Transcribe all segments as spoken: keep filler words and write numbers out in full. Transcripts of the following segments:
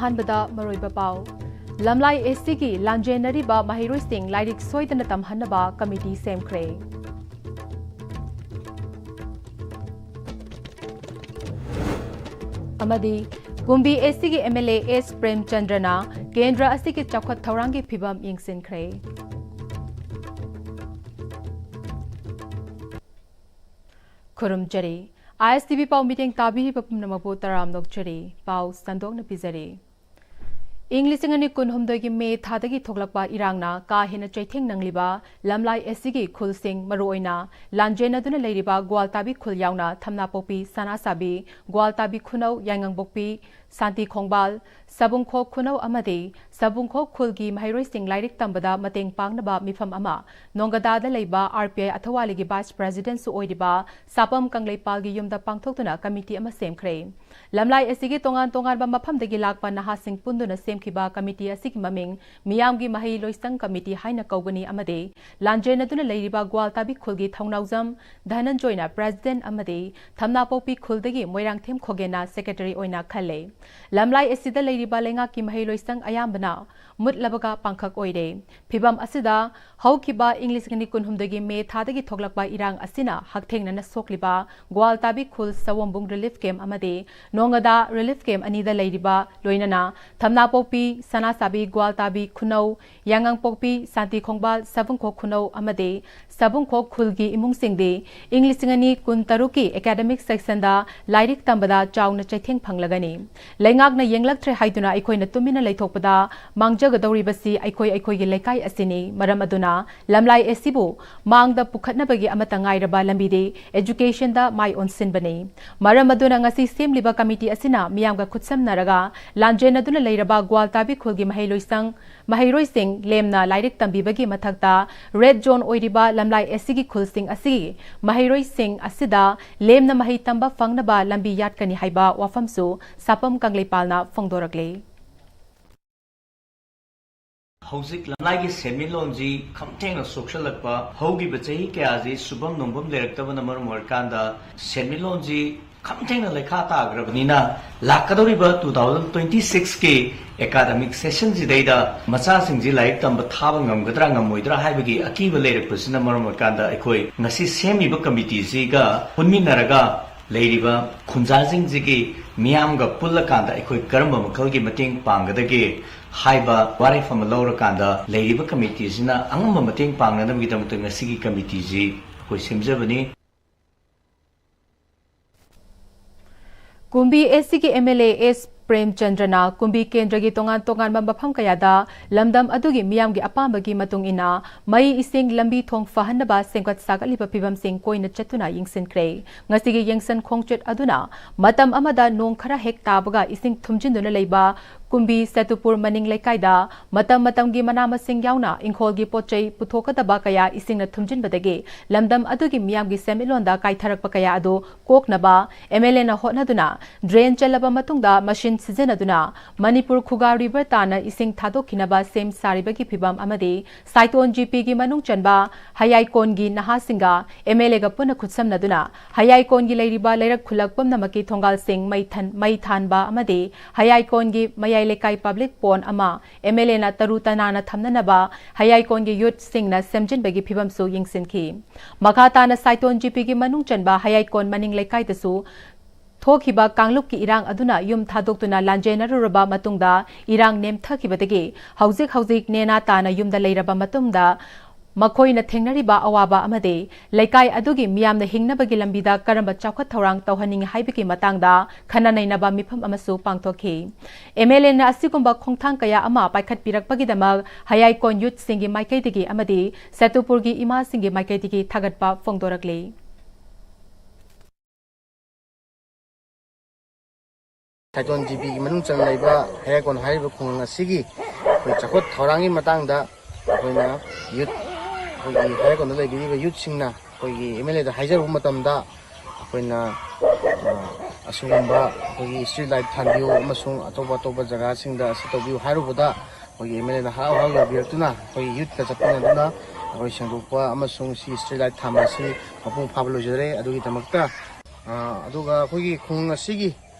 ꯑꯍꯥꯟꯕꯗ ꯃꯔꯨꯑꯣꯏꯕ ꯄꯥꯎ꯫ ꯂꯝꯂꯥꯏ ꯑꯦꯁ ꯁꯤꯒꯤ ꯂꯥꯟꯖꯦꯟꯅꯔꯤꯕ ꯃꯍꯩꯔꯣꯏꯁꯤꯡ ꯂꯥꯏꯔꯤꯛ ꯁꯣꯏꯗꯅ ꯇꯝꯍꯟꯅꯕ ꯀꯃꯤꯇꯤ ꯁꯦꯝꯈ꯭ꯔꯦ꯫ ꯑꯃꯗꯤ ꯀꯨꯝꯕꯤ ꯑꯦꯁ ꯁꯤꯒꯤ ꯑꯦꯝ ꯑꯦꯜ ꯑꯦ ꯑꯦꯁ ꯄ꯭ꯔꯦꯝꯆꯟꯗ꯭ꯔꯅ ꯀꯦꯟꯗ꯭ꯔ ꯑꯁꯤꯒꯤ ꯆꯥꯎꯈꯠ ꯊꯧꯔꯥꯡꯒꯤ ꯐꯤꯕꯝ ꯌꯦꯡꯁꯤꯟꯈ꯭ꯔꯦ꯫ ꯈꯨꯔꯨꯝꯖꯔꯤ꯫ ꯑꯥꯏ ꯑꯦꯁ ꯇꯤ ꯚꯤ ꯄꯥꯎ ꯃꯤꯠꯌꯦꯡ ꯇꯥꯕꯤꯔꯤꯕ ꯄꯨꯝꯅꯃꯛꯄꯨ ꯇꯔꯥꯝꯅ ꯑꯣꯛꯆꯔꯤ꯫ ꯄꯥꯎ ꯁꯟꯗꯣꯛꯅ ꯄꯤꯖꯔꯤ꯫ ꯏꯪ ꯂꯤꯁꯤꯡ ꯑꯅꯤ ꯀꯨꯟꯍꯨꯝꯗꯣꯏꯒꯤ ꯃꯦ ꯊꯥꯗꯒꯤ ꯊꯣꯛꯂꯛꯄ ꯏꯔꯥꯡꯅ ꯀꯥ ꯍꯦꯟꯅ ꯆꯩꯊꯦꯡ ꯅꯪꯂꯤꯕ ꯂꯝꯂꯥꯏ ꯑꯦꯁ ꯁꯤꯒꯤ ꯈꯨꯜꯁꯤꯡ, ꯃꯔꯨꯑꯣꯏꯅ ꯂꯥꯟꯖꯦꯟꯅꯗꯨꯅ ꯂꯩꯔꯤꯕ ꯒ꯭ꯋꯥꯜꯇꯥꯕꯤ ꯈꯨꯜ ꯌꯥꯎꯅ ꯊꯝꯅꯥꯄꯣꯛꯄꯤ, ꯁꯅꯥꯁꯥꯕꯤ, ꯒ꯭ꯋꯥꯜꯇꯥꯕꯤ ꯈꯨꯅꯧ, ꯌꯥꯏꯉꯪꯄꯣꯛꯄꯤ, ꯁꯥꯟꯇꯤ ꯈꯣꯡꯕꯥꯜ, ꯁꯕꯨꯡꯈꯣꯛ ꯈꯨꯅꯧ ꯑꯃꯗꯤ ꯁꯕꯨꯡꯈꯣꯛ ꯈꯨꯜꯒꯤ ꯃꯍꯩꯔꯣꯏꯁꯤꯡ ꯂꯥꯏꯔꯤꯛ ꯇꯝꯕꯗ ꯃꯇꯦꯡ ꯄꯥꯡꯅꯕ ꯃꯤꯐꯝ ꯑꯃ ꯅꯣꯡꯒꯗꯥꯗ ꯂꯩꯕ ꯑꯥꯔ ꯄꯤ ꯑꯥꯏ ꯑꯊꯧꯋꯥꯂꯤꯒꯤ ꯚꯥꯏꯁ ꯄ꯭ꯔꯦꯁꯤꯗꯦꯟꯠꯁꯨ ꯑꯣꯏꯔꯤꯕ ꯁꯥꯄꯝ ꯀꯪꯂꯩꯄꯥꯜꯒꯤ ꯌꯨꯝꯗ ꯄꯥꯡꯊꯣꯛꯇꯨꯅ ꯀꯃꯤꯇꯤ ꯑꯃ ꯁꯦꯝꯈ꯭ꯔꯦ꯫ ꯂꯝꯂꯥꯏ ꯑꯁꯤꯒꯤ ꯇꯣꯉꯥꯟ ꯇꯣꯉꯥꯟꯕ ꯃꯐꯝꯗꯒꯤ ꯂꯥꯛꯄ ꯅꯍꯥꯁꯤꯡ ꯄꯨꯟꯗꯨꯅ ꯁꯦꯝꯈꯤꯕ ꯀꯃꯤꯇꯤ ꯑꯁꯤꯒꯤ ꯃꯃꯤꯡ ꯃꯤꯌꯥꯝꯒꯤ ꯃꯍꯩ ꯂꯣꯏꯁꯪ ꯀꯃꯤꯇꯤ ꯍꯥꯏꯅ ꯀꯧꯒꯅꯤ ꯑꯃꯗꯤ ꯂꯥꯟꯖꯦꯟꯅꯗꯨꯅ ꯂꯩꯔꯤꯕ ꯒ꯭ꯋꯥꯜꯇꯥꯕꯤ ꯈꯨꯜꯒꯤ ꯊꯧꯅꯥꯎꯖꯝ ꯙꯅꯟꯖꯣꯏꯅ ꯄ꯭ꯔꯦꯁꯤꯗꯦꯟꯠ ꯑꯃꯗꯤ ꯊꯝꯅꯥꯄꯣꯛꯄꯤ ꯈꯨꯜꯗꯒꯤ ꯃꯣꯏꯔꯥꯡꯊꯦꯝ ꯈꯣꯒꯦꯟꯅ ꯁꯦꯀ꯭ꯔꯦꯇꯔꯤ ꯑꯣꯏꯅ ꯈꯜꯂꯦ꯫ ꯂꯝꯂꯥꯏ ꯑꯁꯤꯗ ꯂꯩꯔꯤꯕ ꯂꯩꯉꯥꯛꯀꯤ ꯃꯍꯩ ꯂꯣꯏꯁꯪ ꯑꯌꯥꯝꯕꯅ ꯃꯨꯠꯂꯕꯒ ꯄꯥꯡꯈꯛ ꯑꯣꯏꯔꯦ꯫ ꯐꯤꯕꯝ ꯑꯁꯤꯗ ꯍꯧꯈꯤꯕ ꯏꯪ ꯂꯤꯁꯤꯡ ꯑꯅꯤ ꯀꯨꯟꯍꯨꯝꯗꯣꯏꯒꯤ ꯃꯦ ꯊꯥꯗꯒꯤ ꯊꯣꯛꯂꯛꯄ ꯏꯔꯥꯡ ꯑꯁꯤꯅ ꯍꯛꯊꯦꯡꯅꯅ ꯁꯣꯛꯂꯤꯕ ꯒ꯭ꯋꯥꯜꯇꯥꯕꯤ ꯈꯨꯜ ꯁꯋꯣꯝꯕꯨꯡ ꯔꯤꯂꯤꯐ ꯀꯦꯝꯞ ꯑꯃꯗꯤ ꯅꯣꯡꯒꯗꯥ ꯔꯤꯂꯤꯐ ꯀꯦꯝꯞ ꯑꯅꯤꯗ ꯂꯩꯔꯤꯕ, ꯂꯣꯏꯅꯅ ꯊꯝꯅꯥꯄꯣꯛꯄꯤ, ꯁꯅꯥꯁꯥꯕꯤ, ꯒ꯭ꯋꯥꯜꯇꯥꯕꯤ ꯈꯨꯅꯧ, ꯌꯥꯉꯥꯡꯄꯣꯛꯄꯤ, ꯁꯥꯟꯇꯤ ꯈꯣꯡꯕꯥꯜ, ꯁꯕꯨꯡꯈꯣꯛ ꯈꯨꯅꯧ ꯑꯃꯗꯤ ꯁꯕꯨꯡꯈꯣꯛ ꯈꯨꯜꯒꯤ ꯏꯃꯨꯡꯁꯤꯡꯗꯤ ꯏꯪ ꯂꯤꯁꯤꯡ ꯑꯅꯤ ꯀꯨꯟꯇꯔꯨꯛꯀꯤ ꯑꯦꯀꯥꯗꯃꯤꯛ ꯁꯦꯁꯟꯗ ꯂꯥꯏꯔꯤꯛ ꯇꯝꯕꯗ ꯆꯥꯎꯅ ꯆꯩꯊꯦꯡ ꯐꯪꯂꯒꯅꯤ꯫ ꯂꯩꯉꯥꯛꯅ ꯌꯦꯡꯂꯛꯇ꯭ꯔꯦ ꯍꯥꯏꯗꯨꯅ ꯑꯩꯈꯣꯏꯅ ꯇꯨꯃꯤꯟꯅ ꯂꯩꯊꯣꯛꯄꯗ ꯃꯥꯡꯖꯒꯗꯧꯔꯤꯕꯁꯤ ꯑꯩꯈꯣꯏ ꯑꯩꯈꯣꯏꯒꯤ ꯂꯩꯀꯥꯏ ꯑꯁꯤꯅꯤ꯫ ꯃꯔꯝ ꯑꯗꯨꯅ ꯂꯝꯂꯥꯏ ꯑꯁꯤꯕꯨ ꯃꯥꯡꯗ ꯄꯨꯈꯠꯅꯕꯒꯤ ꯑꯃꯠꯇ ꯉꯥꯏꯔꯕ ꯂꯝꯕꯤꯗꯤ ꯑꯦꯖꯨꯀꯦꯁꯟꯗ ꯃꯥꯏ ꯑꯣꯟꯁꯤꯟꯕꯅꯤ꯫ ꯃꯔꯝ ꯑꯗꯨꯅ ꯉꯁꯤ ꯁꯦꯝꯂꯤꯕ ꯀꯃꯤꯇꯤ ꯑꯁꯤꯅ ꯃꯤꯌꯥꯝꯒ ꯈꯨꯠꯁꯝꯅꯔꯒ ꯂꯥꯟꯖꯦꯟꯅꯗꯨꯅ ꯂꯩꯔꯕ ꯒ꯭ꯋꯥꯜꯇꯥꯕꯤ ꯈꯨꯜꯒꯤ ꯃꯍꯩꯂꯣꯏꯁꯪ, ꯃꯍꯩꯔꯣꯏꯁꯤꯡ ꯂꯦꯝꯅ ꯂꯥꯏꯔꯤꯛ ꯇꯝꯕꯤꯕꯒꯤ ꯃꯊꯛꯇ ꯔꯦꯗ ꯖꯣꯟ ꯑꯣꯏꯔꯤꯕ ꯂꯝꯂꯥꯏ ꯑꯦꯁ ꯁꯤꯒꯤ ꯈꯨꯜꯁꯤꯡ ꯑꯁꯤꯒꯤ ꯃꯍꯩꯔꯣꯏꯁꯤꯡ ꯑꯁꯤꯗ ꯂꯦꯝꯅ ꯃꯍꯩ ꯇꯝꯕ ꯐꯪꯅꯕ ꯂꯝꯕꯤ ꯌꯥꯠꯀꯅꯤ ꯍꯥꯏꯕ ꯋꯥꯐꯝꯁꯨ ꯁꯥꯄꯝ ꯀꯪꯂꯩꯄꯥꯜꯅ ꯐꯣꯡꯗꯣꯔꯛꯂꯤ꯫ ꯍꯧꯖꯤꯛ ꯂꯝꯂꯥꯏꯒꯤ ꯁꯦꯟꯃꯤꯠꯂꯣꯟꯁꯤ ꯈꯝꯊꯦꯡꯅ ꯁꯣꯛꯆꯜꯂꯛꯄ, ꯍꯧꯈꯤꯕ ꯆꯍꯤ ꯀꯌꯥꯁꯤ ꯁꯨꯐꯝ ꯅꯣꯝꯐꯝ ꯂꯩꯔꯛꯇꯕꯅ ꯃꯔꯝ ꯑꯣꯏꯔꯀꯥꯟꯗ ꯁꯦꯟꯃꯤꯠꯂꯣꯟꯁꯤ ꯈꯝ ꯊꯦꯡꯅ ꯂꯩꯈꯥ ꯇꯥꯈ꯭ꯔꯕꯅꯤꯅ, ꯂꯥꯛꯀꯗꯧꯔꯤꯕ two thousand twenty six ꯀꯤ academic session ꯁꯤꯗꯩꯗ ꯃꯆꯥꯁꯤꯡꯁꯤ ꯂꯥꯏꯔꯤꯛ ꯇꯝꯕ ꯊꯥꯕ ꯉꯝꯒꯗ꯭ꯔꯥ ꯉꯝꯃꯣꯏꯗ꯭ꯔꯥ ꯍꯥꯏꯕꯒꯤ ꯑꯀꯤꯕ ꯂꯩꯔꯛꯄꯁꯤꯅ ꯃꯔꯝ ꯑꯣꯏꯔꯀꯥꯟꯗ, ꯑꯩꯈꯣꯏ ꯉꯁꯤ ꯁꯦꯝꯃꯤꯕ ꯀꯃꯤꯇꯤꯁꯤꯒ ꯄꯨꯟꯃꯤꯟꯅꯔꯒ ꯂꯩꯔꯤꯕ ꯈꯨꯟꯖꯥꯁꯤꯡꯁꯤꯒꯤ ꯃꯤꯌꯥꯝꯒ ꯄꯨꯜꯂꯀꯥꯟꯗ ꯑꯩꯈꯣꯏ ꯀꯔꯝꯕ ꯃꯈꯜꯒꯤ ꯃꯇꯦꯡ ꯄꯥꯡꯒꯗꯒꯦ ꯍꯥꯏꯕ ꯋꯥꯔꯦꯞ ꯑꯃ ꯂꯧꯔꯀꯥꯟꯗ, ꯂꯩꯔꯤꯕ ꯀꯃꯤꯇꯤꯁꯤꯅ ꯑꯉꯝꯕ ꯃꯇꯦꯡ ꯄꯥꯡꯅꯅꯕꯒꯤꯗꯃꯛꯇ ꯉꯁꯤꯒꯤ ꯀꯃꯤꯇꯤꯁꯤ ꯑꯩꯈꯣꯏ ꯁꯦꯝꯖꯕꯅꯤ꯫ ꯀꯨꯝꯕꯤ ꯑꯦꯁ ꯁꯤꯒꯤ ꯑꯦꯝ ꯑꯦꯜ ꯑꯦ ꯑꯦꯁ ꯄ꯭ꯔꯦꯝꯆꯟꯗ꯭ꯔꯅ ꯀꯨꯝꯕꯤ ꯀꯦꯟꯗ꯭ꯔꯒꯤ ꯇꯣꯉꯥꯟ ꯇꯣꯉꯥꯟꯕ ꯃꯐꯝ ꯀꯌꯥꯗ ꯂꯝꯗꯝ ꯑꯗꯨꯒꯤ ꯃꯤꯌꯥꯝꯒꯤ ꯑꯄꯥꯝꯕꯒꯤ ꯃꯇꯨꯡ ꯏꯟꯅ ꯃꯩ, ꯏꯁꯤꯡ, ꯂꯝꯕꯤ ꯊꯣꯡ ꯐꯍꯟꯅꯕ ꯁꯦꯝꯒꯠ ꯁꯥꯒꯠꯂꯤꯕ ꯐꯤꯕꯝꯁꯤꯡ ꯀꯣꯏꯅ ꯆꯠꯇꯨꯅ ꯌꯦꯡꯁꯤꯟꯈ꯭ꯔꯦ꯫ ꯉꯁꯤꯒꯤ ꯌꯦꯡꯁꯟ ꯈꯣꯡꯆꯠ ꯑꯗꯨꯅ ꯃꯇꯝ ꯑꯃꯗ ꯅꯣꯡ ꯈꯔ ꯍꯦꯛ ꯇꯥꯕꯒ ꯏꯁꯤꯡ ꯊꯨꯝꯖꯤꯟꯗꯨꯅ ꯂꯩꯕ ꯀꯨꯝꯕꯤ ꯁꯦꯇꯨꯄꯨꯔ ꯃꯅꯤꯡ ꯂꯩꯀꯥꯏꯗ ꯃꯇꯝ ꯃꯇꯝꯒꯤ ꯃꯅꯥ ꯃꯁꯤꯡ ꯌꯥꯎꯅ ꯏꯪꯈꯣꯜꯒꯤ ꯄꯣꯠ ꯆꯩ ꯄꯨꯊꯣꯛꯀꯗꯕ ꯀꯌꯥ ꯏꯁꯤꯡꯅ ꯊꯨꯝꯖꯤꯟꯕꯗꯒꯤ ꯂꯝꯗꯝ ꯑꯗꯨꯒꯤ ꯃꯤꯌꯥꯝꯒꯤ ꯁꯦꯟꯃꯤꯠꯂꯣꯟꯗ ꯀꯥꯏꯊꯔꯛꯄ ꯀꯌꯥ ꯑꯗꯨ ꯀꯣꯛꯅꯕ ꯑꯦꯝ ꯑꯦꯜ ꯑꯦꯅ ꯍꯣꯠꯅꯗꯨꯅ ꯗ꯭ꯔꯦꯟ ꯆꯜꯂꯕ ꯃꯇꯨꯡꯗ ꯃꯁꯤꯟ ꯁꯤꯖꯤꯟꯅꯗꯨꯅ ꯃꯅꯤꯄꯨꯔ ꯈꯨꯒꯥ ꯔꯤꯚꯔ ꯇꯥꯟꯅ ꯏꯁꯤꯡ ꯊꯥꯗꯣꯛꯈꯤꯅꯕ ꯁꯦꯝ ꯁꯥꯔꯤꯕꯒꯤ ꯐꯤꯚꯝ ꯑꯃꯗꯤ ꯁꯥꯏꯇꯣꯟ ꯖꯤꯄꯤꯒꯤ ꯃꯅꯨꯡ ꯆꯟꯕ ꯍꯌꯥꯏꯀꯣꯟꯒꯤ ꯅꯍꯥꯁꯤꯡꯒ ꯑꯦꯝ ꯑꯦꯜ ꯑꯦꯒ ꯄꯨꯟꯅ ꯈꯨꯠꯁꯝꯅꯗꯨꯅ ꯍꯌꯥꯏꯀꯣꯟꯒꯤ ꯂꯩꯔꯤꯕ ꯂꯩꯔꯛ ꯈꯨꯜꯂꯛ ꯄꯨꯝꯅꯃꯛꯀꯤ ꯊꯣꯡꯒꯥꯜꯁꯤꯡ ꯃꯩ ꯊꯟ-, ꯃꯩ ꯊꯥꯟꯕ ꯑꯃꯗꯤ ꯍꯌꯥꯏꯀꯣꯟꯒꯤ ꯃꯌꯥꯏ ꯂꯩꯀꯥꯏ ꯄꯕ꯭ꯂꯤꯛ ꯄꯣꯟ ꯑꯃ ꯑꯦꯝ ꯑꯦꯜ ꯑꯦꯅ ꯇꯔꯨ ꯇꯅꯥꯟꯅ ꯊꯝꯅꯅꯕ ꯍꯌꯥꯏꯀꯣꯟꯒꯤ ꯌꯨꯠꯁꯤꯡꯅ ꯁꯦꯝꯖꯤꯟꯕꯒꯤ ꯐꯤꯕꯝꯁꯨ ꯌꯦꯡꯁꯤꯟꯈꯤ꯫ ꯃꯈꯥ ꯇꯥꯅ ꯁꯥꯏꯇꯣꯟ ꯖꯤꯄꯤꯒꯤ ꯃꯅꯨꯡ ꯆꯟꯕ ꯍꯌꯥꯏꯀꯣꯟ ꯃꯅꯤꯡ ꯂꯩꯀꯥꯏꯗꯁꯨ ꯊꯣꯛꯈꯤꯕ ꯀꯥꯡꯂꯨꯞꯀꯤ ꯏꯔꯥꯡ ꯑꯗꯨꯅ ꯌꯨꯝ ꯊꯥꯗꯣꯛꯇꯨꯅ ꯂꯥꯟꯖꯦꯟꯅꯔꯨꯔꯕ ꯃꯇꯨꯡꯗ ꯏꯔꯥꯡ ꯅꯦꯝꯊꯈꯤꯕꯗꯒꯤ ꯍꯧꯖꯤꯛ ꯍꯧꯖꯤꯛ ꯅꯦꯅꯥ ꯇꯥꯅ ꯌꯨꯝꯗ ꯂꯩꯔꯕ ꯃꯇꯨꯡꯗ ꯃꯈꯣꯏꯅ ꯊꯦꯡꯅꯔꯤꯕ ꯑꯋꯥꯕ ꯑꯃꯗꯤ ꯂꯩꯀꯥꯏ ꯑꯗꯨꯒꯤ ꯃꯤꯌꯥꯝꯅ ꯍꯤꯡꯅꯕꯒꯤ ꯂꯝꯕꯤꯗ ꯀꯔꯝꯕ ꯆꯥꯎꯈꯠ ꯊꯧꯔꯥꯡ ꯇꯧꯍꯟꯅꯤꯡꯏ ꯍꯥꯏꯕꯒꯤ ꯃꯇꯥꯡꯗ ꯈꯟꯅ ꯅꯩꯅꯕ ꯃꯤꯐꯝ ꯑꯃꯁꯨ ꯄꯥꯡꯊꯣꯛꯈꯤ꯫ ꯑꯦꯝ ꯑꯦꯜ ꯑꯦꯅ ꯑꯁꯤꯒꯨꯝꯕ ꯈꯣꯡꯊꯥꯡ ꯀꯌꯥ ꯑꯃ ꯄꯥꯏꯈꯠꯄꯤꯔꯛꯄꯒꯤꯗꯃꯛ ꯍꯌꯥꯏꯀꯣꯟ ꯌꯨꯠꯁꯤꯡꯒꯤ ꯃꯥꯏꯀꯩꯗꯒꯤ ꯑꯃꯗꯤ ꯁꯦꯇꯨꯄꯨꯔꯒꯤ ꯏꯃꯥꯁꯤꯡꯒꯤ ꯃꯥꯏꯀꯩꯗꯒꯤ ꯊꯥꯒꯠꯄ ꯐꯣꯡꯗꯣꯔꯛꯂꯤ꯫ ꯁꯥꯏꯇꯣꯟ ꯖꯤꯄꯤꯒꯤ ꯃꯅꯨꯡ ꯆꯟꯅ ꯂꯩꯕ ꯍꯌꯥꯏꯀꯣꯟ ꯍꯥꯏꯔꯤꯕ ꯈꯨꯡꯒꯪ ꯑꯁꯤꯒꯤ ꯑꯩꯈꯣꯏ ꯆꯥꯎꯈꯠ ꯊꯧꯔꯥꯡꯒꯤ ꯃꯇꯥꯡꯗ ꯑꯩꯈꯣꯏꯅ ꯌꯨꯠ, ꯑꯩꯈꯣꯏꯒꯤ ꯍꯌꯥꯏꯀꯣꯟꯗ ꯂꯩꯕꯤꯔꯤꯕ ꯌꯨꯠꯁꯤꯡꯅ ꯑꯩꯈꯣꯏꯒꯤ ꯑꯦꯝ ꯑꯦꯜ ꯑꯦꯗ ꯍꯥꯏꯖꯔꯨꯕ ꯃꯇꯝꯗ, ꯑꯩꯈꯣꯏꯅ, ꯑ, ꯑꯁꯤꯒꯨꯝꯕ ꯑꯩꯈꯣꯏꯒꯤ ꯁ꯭ꯇ꯭ꯔꯤꯠ ꯂꯥꯏꯠ ꯊꯥꯟꯕꯤꯌꯨ ꯑꯃꯁꯨꯡ ꯑꯇꯣꯞ ꯑꯇꯣꯞꯄ ꯖꯒꯥꯁꯤꯡꯗ ꯑꯁꯤ ꯇꯧꯕꯤꯌꯨ ꯍꯥꯏꯔꯨꯕꯗ, ꯑꯩꯈꯣꯏꯒꯤ ꯑꯦꯝ ꯑꯦꯜ ꯑꯦꯅ ꯍꯔꯥꯎ ꯍꯔꯥꯎ ꯌꯥꯕꯤꯔꯛꯇꯨꯅ ꯑꯩꯈꯣꯏꯒꯤ ꯌꯨꯠꯀ ꯆꯠꯃꯤꯟꯅꯗꯨꯅ ꯑꯩꯈꯣꯏ ꯁꯦꯡꯗꯣꯛꯄ ꯑꯃꯁꯨꯡ ꯁꯤ ꯁ꯭ꯇ꯭ꯔꯤꯠ ꯂꯥꯏꯠ ꯊꯥꯟꯕ ꯑꯁꯤ ꯃꯄꯨꯡ ꯐꯥꯕ ꯂꯣꯏꯖꯔꯦ꯫ ꯑꯗꯨꯒꯤꯗꯃꯛꯇ ꯑ, ꯑꯗꯨꯒ ꯑꯩꯈꯣꯏꯒꯤ ꯈꯨꯡꯒꯪ ꯑꯁꯤꯒꯤ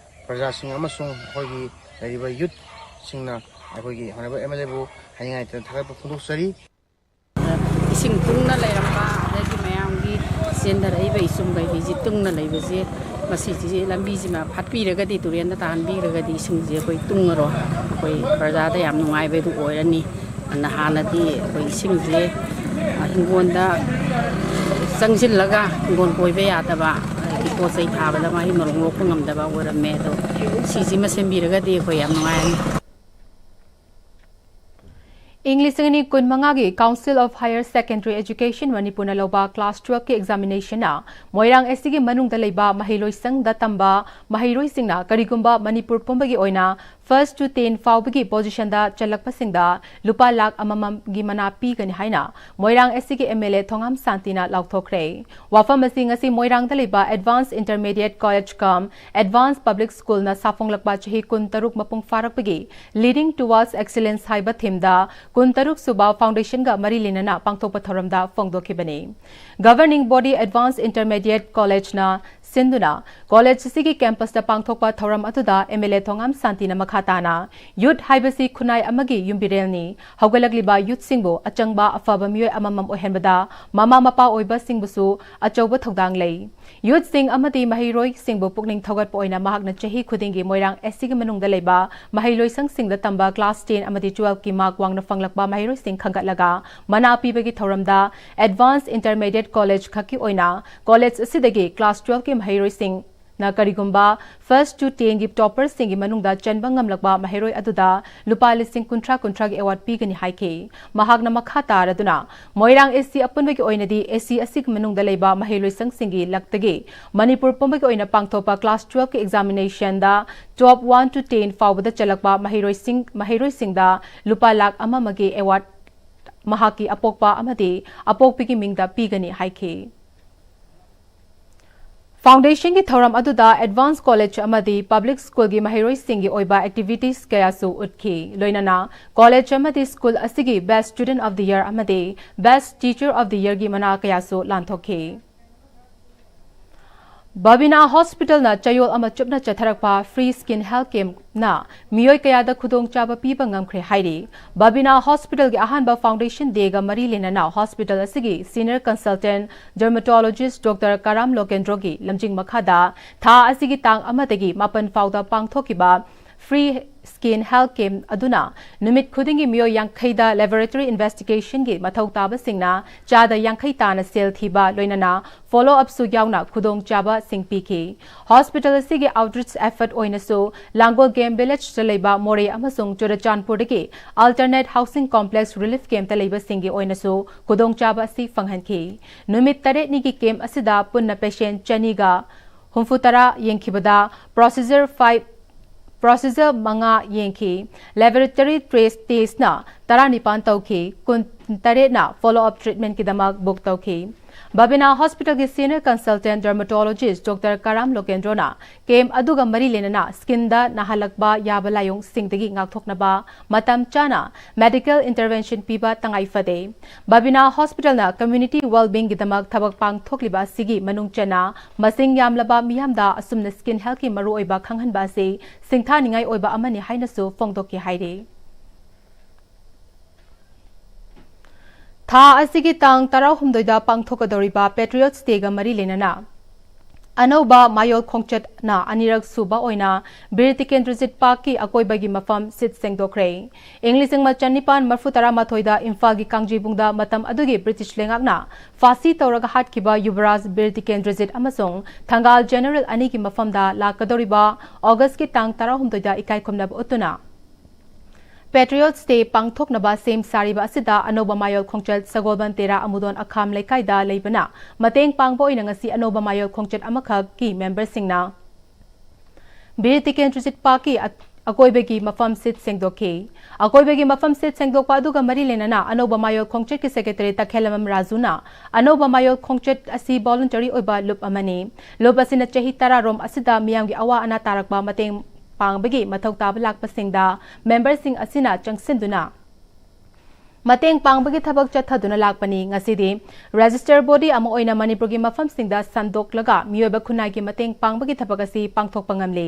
ꯄ꯭ꯔꯖꯥꯁꯤꯡ ꯑꯃꯁꯨꯡ ꯑꯩꯈꯣꯏꯒꯤ ꯂꯩꯔꯤꯕ ꯌꯨꯠꯁꯤꯡꯅ ꯑꯩꯈꯣꯏꯒꯤ ꯍꯣꯅꯔꯦꯕꯜ ꯑꯦꯝ ꯑꯦꯜ ꯑꯦꯕꯨ ꯍꯥꯏꯅꯤꯡꯉꯥꯏ ꯂꯩꯇꯅ ꯊꯥꯒꯠꯄ ꯐꯣꯡꯗꯣꯛꯆꯔꯤ꯫ ꯏꯁꯤꯡ ꯇꯨꯡꯅ ꯂꯩꯔꯝꯕ, ꯑꯗꯒꯤ ꯃꯌꯥꯝꯒꯤ ꯆꯦꯟꯊꯔꯛꯏꯕ ꯏꯆꯨꯝ ꯀꯩꯀꯩꯁꯤ ꯇꯨꯡꯅ ꯂꯩꯕꯁꯦ, ꯃꯁꯤꯁꯤ ꯂꯝꯕꯤꯁꯤꯃ ꯐꯠꯄꯤꯔꯒꯗꯤ, ꯇꯨꯔꯦꯟꯗ ꯇꯥꯍꯟꯕꯤꯔꯒꯗꯤ ꯏꯁꯤꯡꯁꯦ ꯑꯩꯈꯣꯏ ꯇꯨꯡꯉꯔꯣꯏ꯫ ꯑꯩꯈꯣꯏ ꯄ꯭ꯔꯖꯥꯗ ꯌꯥꯝ ꯅꯨꯡꯉꯥꯏꯕ ꯑꯗꯨ ꯑꯣꯏꯔꯅꯤ꯫ ꯑꯗꯨꯅ ꯍꯥꯟꯅꯗꯤ ꯑꯩꯈꯣꯏ ꯏꯁꯤꯡꯁꯦ, ꯑ, ꯍꯤꯡꯒꯣꯜꯗ ꯆꯪꯁꯤꯜꯂꯒ ꯍꯤꯡꯒꯣꯜ ꯀꯣꯏꯕ ꯌꯥꯗꯕ, ꯑꯗꯒꯤ ꯄꯣꯠ ꯆꯩ ꯊꯥꯕꯗ ꯃꯍꯩ ꯃꯔꯣꯡ ꯂꯣꯛꯄ ꯉꯝꯗꯕ ꯑꯣꯏꯔꯝꯃꯦ꯫ ꯑꯗꯣ ꯁꯤꯁꯤꯃ ꯁꯦꯝꯕꯤꯔꯒꯗꯤ ꯑꯩꯈꯣꯏ ꯌꯥꯝ ꯅꯨꯡꯉꯥꯏꯔꯅꯤ꯫ ꯏꯪ ꯂꯤꯁꯤꯡ ꯑꯅꯤ ꯀꯨꯟꯃꯉꯥꯒꯤ Council of Higher Secondary Education ꯃꯅꯤꯄꯨꯔꯅ ꯂꯧꯕ class twelve ꯀꯤ examination ꯅ ꯃꯣꯏꯔꯥꯡ ꯑꯦꯁ ꯁꯤꯒꯤ ꯃꯅꯨꯡꯗ ꯂꯩꯕ ꯃꯍꯩꯂꯣꯏꯁꯪꯗ ꯇꯝꯕ ꯃꯍꯩꯔꯣꯏꯁꯤꯡꯅ ꯀꯔꯤꯒꯨꯝꯕ ꯃꯅꯤꯄꯨꯔ ꯄꯨꯝꯕꯒꯤ ꯑꯣꯏꯅ first to ten ꯐꯥꯎꯕꯒꯤ position ꯗ ꯆꯜꯂꯛꯄꯁꯤꯡꯗ ꯂꯨꯄꯥ ꯂꯥꯈ ꯑꯃꯃꯝꯒꯤ ꯃꯅꯥ ꯄꯤꯒꯅꯤ ꯍꯥꯏꯅ ꯃꯣꯏꯔꯥꯡ ꯑꯦꯁ ꯁꯤꯒꯤ ꯑꯦꯝ ꯑꯦꯜ ꯑꯦ ꯊꯣꯉꯥꯝ ꯁꯥꯟꯇꯤꯅ ꯂꯥꯎꯊꯣꯛꯈ꯭ꯔꯦ꯫ ꯋꯥꯐꯝ ꯑꯁꯤ ꯉꯁꯤ ꯃꯣꯏꯔꯥꯡꯗ ꯂꯩꯕ Advanced Intermediate College cum Advanced Public School ꯅ ꯁꯥꯐꯣꯡꯂꯛꯄ ꯆꯍꯤ ꯀꯨꯟꯇꯔꯨꯛ ꯃꯄꯨꯡ ꯐꯥꯔꯛꯄꯒꯤ Leading Towards Excellence ꯍꯥꯏꯕ theme ꯗ ꯀꯨꯟꯇꯔꯨꯛ ꯁꯨꯕ foundation ꯒ ꯃꯔꯤ ꯂꯩꯅꯅ ꯄꯥꯡꯊꯣꯛꯄ ꯊꯧꯔꯝꯗ ꯐꯣꯡꯗꯣꯛꯈꯤꯕꯅꯤ꯫ Governing body Advanced Intermediate College ꯅ ꯁꯤꯟꯗꯨꯅ college ꯑꯁꯤꯒꯤ campus ꯇ ꯄꯥꯡꯊꯣꯛꯄ ꯊꯧꯔꯝ ꯑꯗꯨꯗ ꯑꯦꯝ ꯑꯦꯜ ꯑꯦ ꯊꯣꯉꯥꯝ ꯁꯥꯟꯇꯤꯅ ꯃꯈꯥ ꯇꯥꯅ, youth ꯍꯥꯏꯕꯁꯤ ꯈꯨꯟꯅꯥꯏ ꯑꯃꯒꯤ ꯌꯨꯝꯕꯤꯔꯦꯜꯅꯤ꯫ ꯍꯧꯒꯠꯂꯛꯂꯤꯕ youth ꯁꯤꯡꯕꯨ ꯑꯆꯪꯕ ꯑꯐꯕ ꯃꯤꯑꯣꯏ ꯑꯃꯃꯝ ꯑꯣꯏꯍꯟꯕꯗ ꯃꯃꯥ ꯃꯄꯥ ꯑꯣꯏꯕꯁꯤꯡꯕꯨꯁꯨ ꯑꯆꯧꯕ ꯊꯧꯗꯥꯡ ꯂꯩ꯫ Youth ꯁꯤꯡ ꯑꯃꯗꯤ ꯃꯍꯩꯔꯣꯏꯁꯤꯡꯕꯨ ꯄꯨꯛꯅꯤꯡ ꯊꯧꯒꯠꯄ ꯑꯣꯏꯅ ꯃꯍꯥꯛꯅ ꯆꯍꯤ ꯈꯨꯗꯤꯡꯒꯤ ꯃꯣꯏꯔꯥꯡ ꯑꯦꯁ ꯁꯤꯒꯤ ꯃꯅꯨꯡꯗ ꯂꯩꯕ ꯃꯍꯩꯂꯣꯏꯁꯪꯁꯤꯡꯗ ꯇꯝꯕ class ten ꯑꯃꯗꯤ twelve ꯀꯤ mark ꯋꯥꯡꯅ ꯐꯪꯂꯛꯄ ꯃꯍꯩꯔꯣꯏꯁꯤꯡ ꯈꯟꯒꯠꯂꯒ ꯃꯅꯥ ꯄꯤꯕꯒꯤ ꯊꯧꯔꯝꯗ Advanced Intermediate College ꯈꯛꯀꯤ ꯑꯣꯏꯅ college ꯑꯁꯤꯗꯒꯤ class twelve ꯀꯤ ꯃꯍꯩꯔꯣꯏꯁꯤꯡꯅ ꯀꯔꯤꯒꯨꯝꯕ first to ten ꯒꯤ topper ꯁꯤꯡꯒꯤ ꯃꯅꯨꯡꯗ ꯆꯟꯕ ꯉꯝꯂꯛꯄ ꯃꯍꯩꯔꯣꯏ ꯑꯗꯨꯗ ꯂꯨꯄꯥ ꯂꯤꯁꯤꯡ ꯀꯨꯟꯊ꯭ꯔꯥ ꯀꯨꯟꯊ꯭ꯔꯥꯒꯤ award ꯄꯤꯒꯅꯤ ꯍꯥꯏꯈꯤ꯫ ꯃꯍꯥꯛꯅ ꯃꯈꯥ ꯇꯥꯔꯗꯨꯅ, ꯃꯣꯏꯔꯥꯡ ꯑꯦꯁ ꯁꯤ ꯑꯄꯨꯟꯕꯒꯤ ꯑꯣꯏꯅꯗꯤ ꯑꯦꯁ ꯁꯤ ꯑꯁꯤꯒꯤ ꯃꯅꯨꯡꯗ ꯂꯩꯕ ꯃꯍꯩꯂꯣꯏꯁꯪꯁꯤꯡꯒꯤ ꯂꯛꯇꯒꯤ ꯃꯅꯤꯄꯨꯔ ꯄꯨꯝꯕꯒꯤ ꯑꯣꯏꯅ ꯄꯥꯡꯊꯣꯛꯄ class twelve ꯀꯤ examination the top one to ten ꯐꯥꯎꯕꯗ ꯆꯜꯂꯛꯄ ꯃꯍꯩꯔꯣꯏꯁꯤꯡ, ꯃꯍꯩꯔꯣꯏꯁꯤꯡꯗ ꯂꯨꯄꯥ ꯂꯥꯈ ꯑꯃ ꯑꯃꯒꯤ award ꯃꯍꯥꯛꯀꯤ ꯑꯄꯣꯛꯄ ꯑꯃꯗꯤ ꯑꯄꯣꯛꯄꯤꯒꯤ ꯃꯤꯡꯗ ꯄꯤꯒꯅꯤ ꯍꯥꯏꯈꯤ꯫ Foundation ꯒꯤ ꯊꯧꯔꯝ ꯑꯗꯨꯗ Advanced College ꯑꯃꯗꯤ Public School ꯒꯤ ꯃꯍꯩꯔꯣꯏꯁꯤꯡꯒꯤ ꯑꯣꯏꯕ activities ꯀꯌꯥꯁꯨ ꯎꯠꯈꯤ꯫ ꯂꯣꯏꯅꯅ college ꯑꯃꯗꯤ school ꯑꯁꯤꯒꯤ Best Student of the Year ꯑꯃꯗꯤ Best Teacher of the Year ꯒꯤ ꯃꯅꯥ ꯀꯌꯥꯁꯨ ꯂꯥꯟꯊꯣꯛꯈꯤ꯫ ꯕꯕꯤꯅꯥ ꯍꯣꯁꯄꯤꯇꯥꯜꯅ ꯆꯌꯣꯜ ꯑꯃ ꯆꯨꯞꯅ ꯆꯠꯊꯔꯛꯄ free skin health campꯅ ꯃꯤꯑꯣꯏ ꯀꯌꯥꯗ ꯈꯨꯗꯣꯡꯆꯥꯕ ꯄꯤꯕ ꯉꯝꯈ꯭ꯔꯦ ꯍꯥꯏꯔꯤ꯫ ꯕꯕꯤꯅꯥ ꯍꯣꯁꯄꯤꯇꯥꯜꯒꯤ ꯑꯍꯥꯟꯕ Foundation Dayꯒ ꯃꯔꯤ ꯂꯩꯅꯅ ꯍꯣꯁꯄꯤꯇꯥꯜ ꯑꯁꯤꯒꯤ Senior Consultant Dermatologist Doctor ꯀꯔꯥꯝ ꯂꯣꯀꯦꯟꯗ꯭ꯔꯣꯒꯤ ꯂꯝꯖꯤꯡ ꯃꯈꯥꯗ ꯊꯥ ꯑꯁꯤꯒꯤ ꯇꯥꯡ ꯑꯃꯗꯒꯤ ꯃꯥꯄꯟ ꯐꯥꯎꯗ ꯄꯥꯡꯊꯣꯛꯈꯤꯕ free skin health camp ꯑꯗꯨꯅ ꯅꯨꯃꯤꯠ ꯈꯨꯗꯤꯡꯒꯤ ꯃꯤꯑꯣꯏ ꯌꯥꯡꯈꯩꯗ laboratory investigationꯒꯤ ꯃꯊꯧ ꯇꯥꯕꯁꯤꯡꯅ ꯆꯥꯗ ꯌꯥꯡꯈꯩ ꯇꯥꯅ ꯁꯦꯜ ꯊꯤꯕ, ꯂꯣꯏꯅꯅ follow upꯁꯨ ꯌꯥꯎꯅ ꯈꯨꯗꯣꯡꯆꯥꯕꯁꯤꯡ ꯄꯤꯈꯤ꯫ ꯍꯣꯁꯄꯤꯇꯥꯜ ꯑꯁꯤꯒꯤ outreach effort ꯑꯣꯏꯅꯁꯨ ꯂꯥꯡꯒꯣꯜ Game Villageꯇ ꯂꯩꯕ ꯃꯣꯔꯦ ꯑꯃꯁꯨꯡ ꯆꯨꯔꯆꯥꯟꯄꯨꯔꯗꯒꯤ Alternate Housing Complex Relief Campꯇ ꯂꯩꯕꯁꯤꯡꯒꯤ ꯑꯣꯏꯅꯁꯨ ꯈꯨꯗꯣꯡꯆꯥꯕ ꯑꯁꯤ ꯐꯪꯍꯟꯈꯤ꯫ ꯅꯨꯃꯤꯠ ꯇꯔꯦꯠꯅꯤꯒꯤ camp ꯑꯁꯤꯗ ꯄꯨꯟꯅ patient ꯆꯅꯤꯒ ꯍꯨꯝꯐꯨ ꯇꯔꯥ ꯌꯦꯡꯈꯤꯕꯗ procedure five procedure ꯃꯉꯥ ꯌꯦꯡꯈꯤ꯫ Laboratory test testꯅ ꯇꯔꯥꯅꯤꯄꯥꯟ ꯇꯧꯈꯤ꯫ ꯀꯨꯟꯇꯔꯦꯠꯅ follow up treatmentꯀꯤꯗꯃꯛ book ꯇꯧꯈꯤ꯫ ꯕꯕꯤꯅꯥ ꯍꯣꯁꯄꯤꯇꯥꯜꯒꯤ Senior Consultant Dermatologist Doctor ꯀꯔꯥꯝ ꯂꯣꯀꯦꯟꯗ꯭ꯔꯣꯅ camp ꯑꯗꯨꯒ ꯃꯔꯤ ꯂꯩꯅꯅ skinꯗ ꯅꯥꯍꯜꯂꯛꯄ ꯌꯥꯕ ꯂꯥꯏꯑꯣꯡꯁꯤꯡꯗꯒꯤ ꯉꯥꯛꯊꯣꯛꯅꯕ ꯃꯇꯝ ꯆꯥꯅ medical intervention ꯄꯤꯕ ꯇꯉꯥꯏ ꯐꯗꯦ꯫ ꯕꯕꯤꯅꯥ ꯍꯣꯁꯄꯤꯇꯥꯜꯅ community well-beingꯒꯤꯗꯃꯛ ꯊꯕꯛ ꯄꯥꯡꯊꯣꯛꯂꯤꯕ ꯑꯁꯤꯒꯤ ꯃꯅꯨꯡ ꯆꯟꯅ ꯃꯁꯤꯡ ꯌꯥꯝꯂꯕ ꯃꯤꯌꯥꯝꯗ ꯑꯁꯨꯝꯅ skin healthꯀꯤ ꯃꯔꯨꯑꯣꯏꯕ ꯈꯪꯍꯟꯕ ꯑꯁꯤ ꯁꯤꯡꯊꯥꯅꯤꯡꯉꯥꯏ ꯑꯣꯏꯕ ꯑꯃꯅꯤ ꯍꯥꯏꯅꯁꯨ ꯐꯣꯡꯗꯣꯛꯈꯤ ꯍꯥꯏꯔꯤ꯫ ꯊꯥ ꯑꯁꯤꯒꯤ ꯇꯥꯡ ꯇꯔꯥꯍꯨꯝꯗꯣꯏꯗ ꯄꯥꯡꯊꯣꯛꯀꯗꯧꯔꯤꯕ Patriots Dayꯒ ꯃꯔꯤ ꯂꯩꯅꯅ ꯑꯅꯧꯕ ꯃꯌꯣꯜ ꯈꯣꯡꯆꯠꯅ ꯑꯅꯤꯔꯛ ꯁꯨꯕ ꯑꯣꯏꯅ ꯕꯤꯔ ꯇꯤꯀꯦꯟꯗ꯭ꯔꯖꯤꯠ ꯄꯥꯔꯛꯀꯤ ꯑꯀꯣꯏꯕꯒꯤ ꯃꯐꯝ ꯁꯤꯠ ꯁꯦꯡꯗꯣꯛꯈ꯭ꯔꯦ꯫ ꯏꯪ ꯂꯤꯁꯤꯡ ꯑꯃ ꯆꯅꯤꯄꯥꯟ ꯃꯔꯤꯐꯨ ꯇꯔꯥꯃꯥꯊꯣꯏꯗ ꯏꯝꯐꯥꯜꯒꯤ ꯀꯥꯡꯖꯩꯕꯨꯡꯗ ꯃꯇꯝ ꯑꯗꯨꯒꯤ ꯕ꯭ꯔꯤꯇꯤꯁ ꯂꯩꯉꯥꯛꯅ ꯐꯥꯁꯤ ꯇꯧꯔꯒ ꯍꯥꯠꯈꯤꯕ ꯌꯨꯕꯔꯥꯖ ꯕꯤꯔ ꯇꯤꯀꯦꯟꯗ꯭ꯔꯖꯤꯠ ꯑꯃꯁꯨꯡ ꯊꯪꯒꯥꯜ ꯖꯦꯅꯔꯦꯜ ꯑꯅꯤꯒꯤ ꯃꯐꯝꯗ ꯂꯥꯛꯀꯗꯧꯔꯤꯕ ꯑꯣꯒꯁꯀꯤ ꯇꯥꯡ ꯇꯔꯥꯍꯨꯝꯗꯣꯏꯗ ꯏꯀꯥꯏ ꯈꯨꯝꯅꯕ ꯎꯠꯇꯨꯅ Patriots Day ꯄꯥꯡꯊꯣꯛꯅꯕ ꯁꯦꯝ ꯁꯥꯔꯤꯕ ꯑꯁꯤꯗ ꯑꯅꯧꯕ ꯃꯌꯣꯜ ꯈꯣꯡꯆꯠ ꯁꯒꯣꯜꯕꯟ ꯇꯦꯔꯥ ꯑꯃꯨꯗꯣꯟ ꯑꯈꯥꯝ ꯂꯩꯀꯥꯏꯗ ꯂꯩꯕꯅ ꯃꯇꯦꯡ ꯄꯥꯡꯕ ꯑꯣꯏꯅ ꯉꯁꯤ ꯑꯅꯧꯕ ꯃꯌꯣꯜ ꯈꯣꯡꯆꯠ ꯑꯃꯈꯛꯀꯤ memberꯁꯤꯡꯅ ꯕꯤꯔ ꯇꯤꯀꯦꯟꯗ꯭ꯔꯖꯤꯠ ꯄꯥꯔꯛꯀꯤ ꯑ-, ꯑꯀꯣꯏꯕꯒꯤ ꯃꯐꯝ ꯁꯤꯠ ꯁꯦꯡꯗꯣꯛꯈꯤ꯫ ꯑꯀꯣꯏꯕꯒꯤ ꯃꯐꯝ ꯁꯤꯠ ꯁꯦꯡꯗꯣꯛꯄ ꯑꯗꯨꯒ ꯃꯔꯤ ꯂꯩꯅꯅ ꯑꯅꯧꯕ ꯃꯌꯣꯜ ꯈꯣꯡꯆꯠꯀꯤ secretary ꯇꯈꯦꯜꯂꯝꯕꯝ ꯔꯥꯖꯨꯅ ꯑꯅꯧꯕ ꯃꯌꯣꯜ ꯈꯣꯡꯆꯠ ꯑꯁꯤ voluntary ꯑꯣꯏꯕ ꯂꯨꯞ ꯑꯃꯅꯤ꯫ ꯂꯨꯞ ꯑꯁꯤꯅ ꯆꯍꯤ ꯇꯔꯥꯔꯣꯝ ꯑꯁꯤꯗ ꯃꯤꯌꯥꯝꯒꯤ ꯑꯋꯥ ꯑꯅꯥ ꯇꯥꯔꯛꯄ ꯃꯇꯦꯡ ꯄꯥꯡꯕꯒꯤ ꯃꯊꯧ ꯇꯥꯕ ꯂꯥꯛꯄꯁꯤꯡꯗ memberꯁꯤꯡ ꯑꯁꯤꯅ ꯆꯪꯁꯤꯟꯗꯨꯅ ꯃꯇꯦꯡ ꯄꯥꯡꯕꯒꯤ ꯊꯕꯛ ꯆꯠꯊꯗꯨꯅ ꯂꯥꯛꯄꯅꯤ꯫ ꯉꯁꯤꯗꯤ registered body ꯑꯃ ꯑꯣꯏꯅ ꯃꯅꯤꯄꯨꯔꯒꯤ ꯃꯐꯝꯁꯤꯡꯗ ꯁꯟꯗꯣꯛꯂꯒ ꯃꯤꯑꯣꯏꯕ ꯈꯨꯟꯅꯥꯏꯒꯤ ꯃꯇꯦꯡ ꯄꯥꯡꯕꯒꯤ ꯊꯕꯛ ꯑꯁꯤ ꯄꯥꯡꯊꯣꯛꯄ ꯉꯝꯂꯤ꯫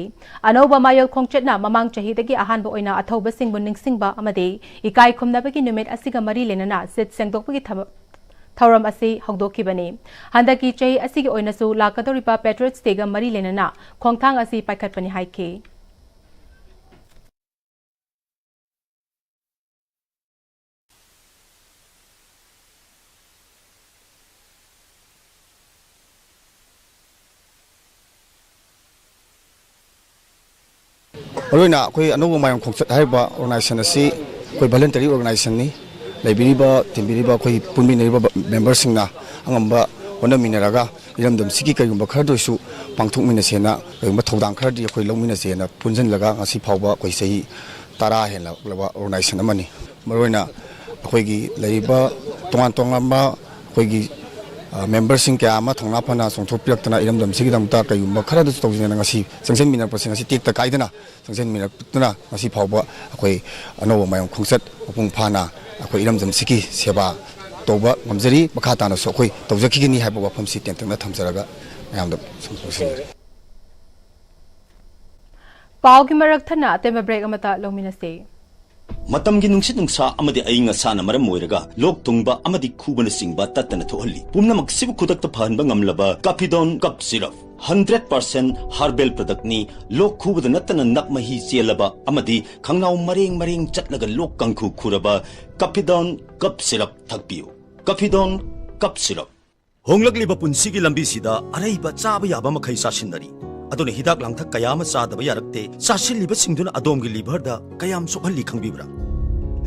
ꯑꯅꯧꯕ ꯃꯌꯣꯜ ꯈꯣꯡꯆꯠꯅ ꯃꯃꯥꯡ ꯆꯍꯤꯗꯒꯤ ꯑꯍꯥꯟꯕ ꯑꯣꯏꯅ ꯑꯊꯧꯕꯁꯤꯡꯕꯨ ꯅꯤꯡꯁꯤꯡꯕ ꯑꯃꯗꯤ ꯏꯀꯥꯏ ꯈꯨꯝꯅꯕꯒꯤ ꯅꯨꯃꯤꯠ ꯑꯁꯤꯒ ꯃꯔꯤ ꯂꯩꯅꯅ ꯁꯤꯠ ꯁꯦꯡꯗꯣꯛꯄꯒꯤ ꯊꯕꯛ ꯊꯧꯔꯝ ꯑꯁꯤ ꯍꯧꯗꯣꯛꯈꯤꯕꯅꯤ꯫ ꯍꯟꯗꯛꯀꯤ ꯆꯍꯤ ꯑꯁꯤꯒꯤ ꯑꯣꯏꯅꯁꯨ ꯂꯥꯛꯀꯗꯧꯔꯤꯕ Patriots Day ꯒ ꯃꯔꯤ ꯂꯩꯅꯅ ꯈꯣꯡꯊꯥꯡ ꯑꯁꯤ ꯄꯥꯏꯈꯠꯄꯅꯤ ꯍꯥꯏꯈꯤ꯫ ꯃꯔꯨꯑꯣꯏꯅ ꯑꯩꯈꯣꯏ ꯑꯅꯧꯕ ꯃꯌꯣꯜ ꯈꯣꯡꯆꯠ ꯍꯥꯏꯔꯤꯕ organization ꯑꯁꯤ ꯑꯩꯈꯣꯏ voluntary organization ꯅꯤ꯫ ꯂꯩꯕꯤꯔꯤꯕ, ꯇꯤꯟꯕꯤꯔꯤꯕ ꯑꯩꯈꯣꯏ ꯄꯨꯟꯃꯤꯟꯅꯔꯤꯕ member ꯁꯤꯡꯅ ꯑꯉꯝꯕ ꯍꯣꯠꯅꯃꯤꯟꯅꯔꯒ ꯏꯔꯝꯗꯝꯁꯤꯒꯤ ꯀꯔꯤꯒꯨꯝꯕ ꯈꯔꯗ ꯑꯣꯏꯔꯁꯨ ꯄꯥꯡꯊꯣꯛꯃꯤꯟꯅꯁꯦꯅ, ꯀꯔꯤꯒꯨꯝꯕ ꯊꯧꯗꯥꯡ ꯈꯔꯗꯤ ꯑꯩꯈꯣꯏ ꯂꯧꯃꯤꯟꯅꯁꯦꯅ ꯄꯨꯟꯁꯤꯜꯂꯒ ꯉꯁꯤ ꯐꯥꯎꯕ ꯑꯩꯈꯣꯏ ꯆꯍꯤ ꯇꯔꯥ ꯍꯦꯜꯂꯛꯂꯕ organization ꯑꯃꯅꯤ꯫ ꯃꯔꯨꯑꯣꯏꯅ ꯑꯩꯈꯣꯏꯒꯤ ꯂꯩꯔꯤꯕ ꯇꯣꯉꯥꯟ ꯇꯣꯉꯥꯟꯕ ꯑꯩꯈꯣꯏꯒꯤ, ꯑ, member ꯁꯤꯡ ꯀꯌꯥ ꯑꯃ ꯊꯧꯅꯥ ꯐꯅ ꯆꯣꯡꯊꯣꯛꯄꯤꯔꯛꯇꯅ ꯏꯔꯝꯗꯝꯁꯤꯒꯤꯗꯃꯛꯇ ꯀꯔꯤꯒꯨꯝꯕ ꯈꯔꯗꯁꯨ ꯇꯧꯖꯦꯅ ꯉꯁꯤ ꯆꯪꯁꯤꯟꯃꯤꯟꯅꯔꯛꯄꯁꯦ ꯉꯁꯤ ꯇꯦꯛꯇ ꯀꯥꯏꯗꯅ ꯆꯪꯁꯤꯟꯃꯤꯟꯅꯔꯛꯇꯨꯅ ꯉꯁꯤ ꯐꯥꯎꯕ ꯑꯩꯈꯣꯏ ꯑꯅꯧꯕ ꯃꯌꯣꯜ ꯈꯣꯡꯆꯠ ꯃꯄꯨꯡ ꯐꯥꯅ ꯑꯩꯈꯣꯏ ꯏꯔꯝꯗꯝꯁꯤꯒꯤ ꯁꯦꯕꯥ ꯇꯧꯕ ꯉꯝꯖꯔꯤ꯫ ꯃꯈꯥ ꯇꯥꯅꯁꯨ ꯑꯩꯈꯣꯏ ꯇꯧꯖꯈꯤꯒꯅꯤ ꯍꯥꯏꯕ ꯋꯥꯐꯝꯁꯤ ꯇꯦꯟꯇꯛꯅ ꯊꯝꯖꯔꯒ ꯃꯌꯥꯝꯗ ꯁꯨꯝ ꯂꯣꯏꯁꯤꯟꯖꯔꯦ꯫ ꯄꯥꯎꯒꯤ ꯃꯔꯛ ꯊꯠꯅ ꯑꯇꯦꯟꯕ break ꯑꯃꯇ ꯂꯧꯃꯤꯟꯅꯁꯤ꯫ ꯃꯇꯝꯒꯤ ꯅꯨꯡꯁꯤꯠ ꯅꯨꯡꯁꯥ ꯑꯃꯗꯤ ꯑꯏꯪ ꯑꯁꯥꯅ ꯃꯔꯝ ꯑꯣꯏꯔꯒ ꯂꯣꯛ ꯊꯨꯡꯕ ꯑꯃꯗꯤ ꯈꯨꯕꯅꯆꯤꯡꯕ ꯇꯠꯇꯅ ꯊꯣꯛꯍꯜꯂꯤ꯫ ꯄꯨꯝꯅꯃꯛꯁꯤꯕꯨ ꯈꯨꯗꯛꯇ ꯐꯍꯟꯕ ꯉꯝꯂꯕ Caphidone Cough Syrup, hundred percent herbal product ꯅꯤ꯫ ꯂꯣꯛ ꯈꯨꯕꯗ ꯅꯠꯇꯅ ꯅꯞ ꯃꯍꯤ ꯆꯦꯜꯂꯕ ꯑꯃꯗꯤ ꯈꯪꯅꯥꯎ ꯃꯔꯦꯡ ꯃꯔꯦꯡ ꯆꯠꯂꯒ ꯂꯣꯛ ꯀꯥꯡꯈꯨ ꯈꯨꯔꯕ Caphidone Cough Syrup ꯊꯛꯄꯤꯌꯨ꯫ Caphidone Cough Syrup꯫ ꯍꯣꯡꯂꯛꯂꯤꯕ ꯄꯨꯟꯁꯤꯒꯤ ꯂꯝꯕꯤꯁꯤꯗ ꯑꯔꯩꯕ ꯆꯥꯕ ꯌꯥꯕ ꯃꯈꯩ ꯆꯥꯁꯤꯟꯅꯔꯤ꯫ ꯑꯗꯨꯅ ꯍꯤꯗꯥꯛ ꯂꯥꯡꯊꯛ ꯀꯌꯥ ꯑꯃ ꯆꯥꯗꯕ ꯌꯥꯔꯛꯇꯦ꯫ ꯆꯥꯁꯤꯜꯂꯤꯕꯁꯤꯡꯗꯨꯅ ꯑꯗꯣꯝꯒꯤ liver ꯗ ꯀꯌꯥꯝ ꯁꯣꯛꯍꯜꯂꯤ ꯈꯪꯕꯤꯕ꯭ꯔꯥ?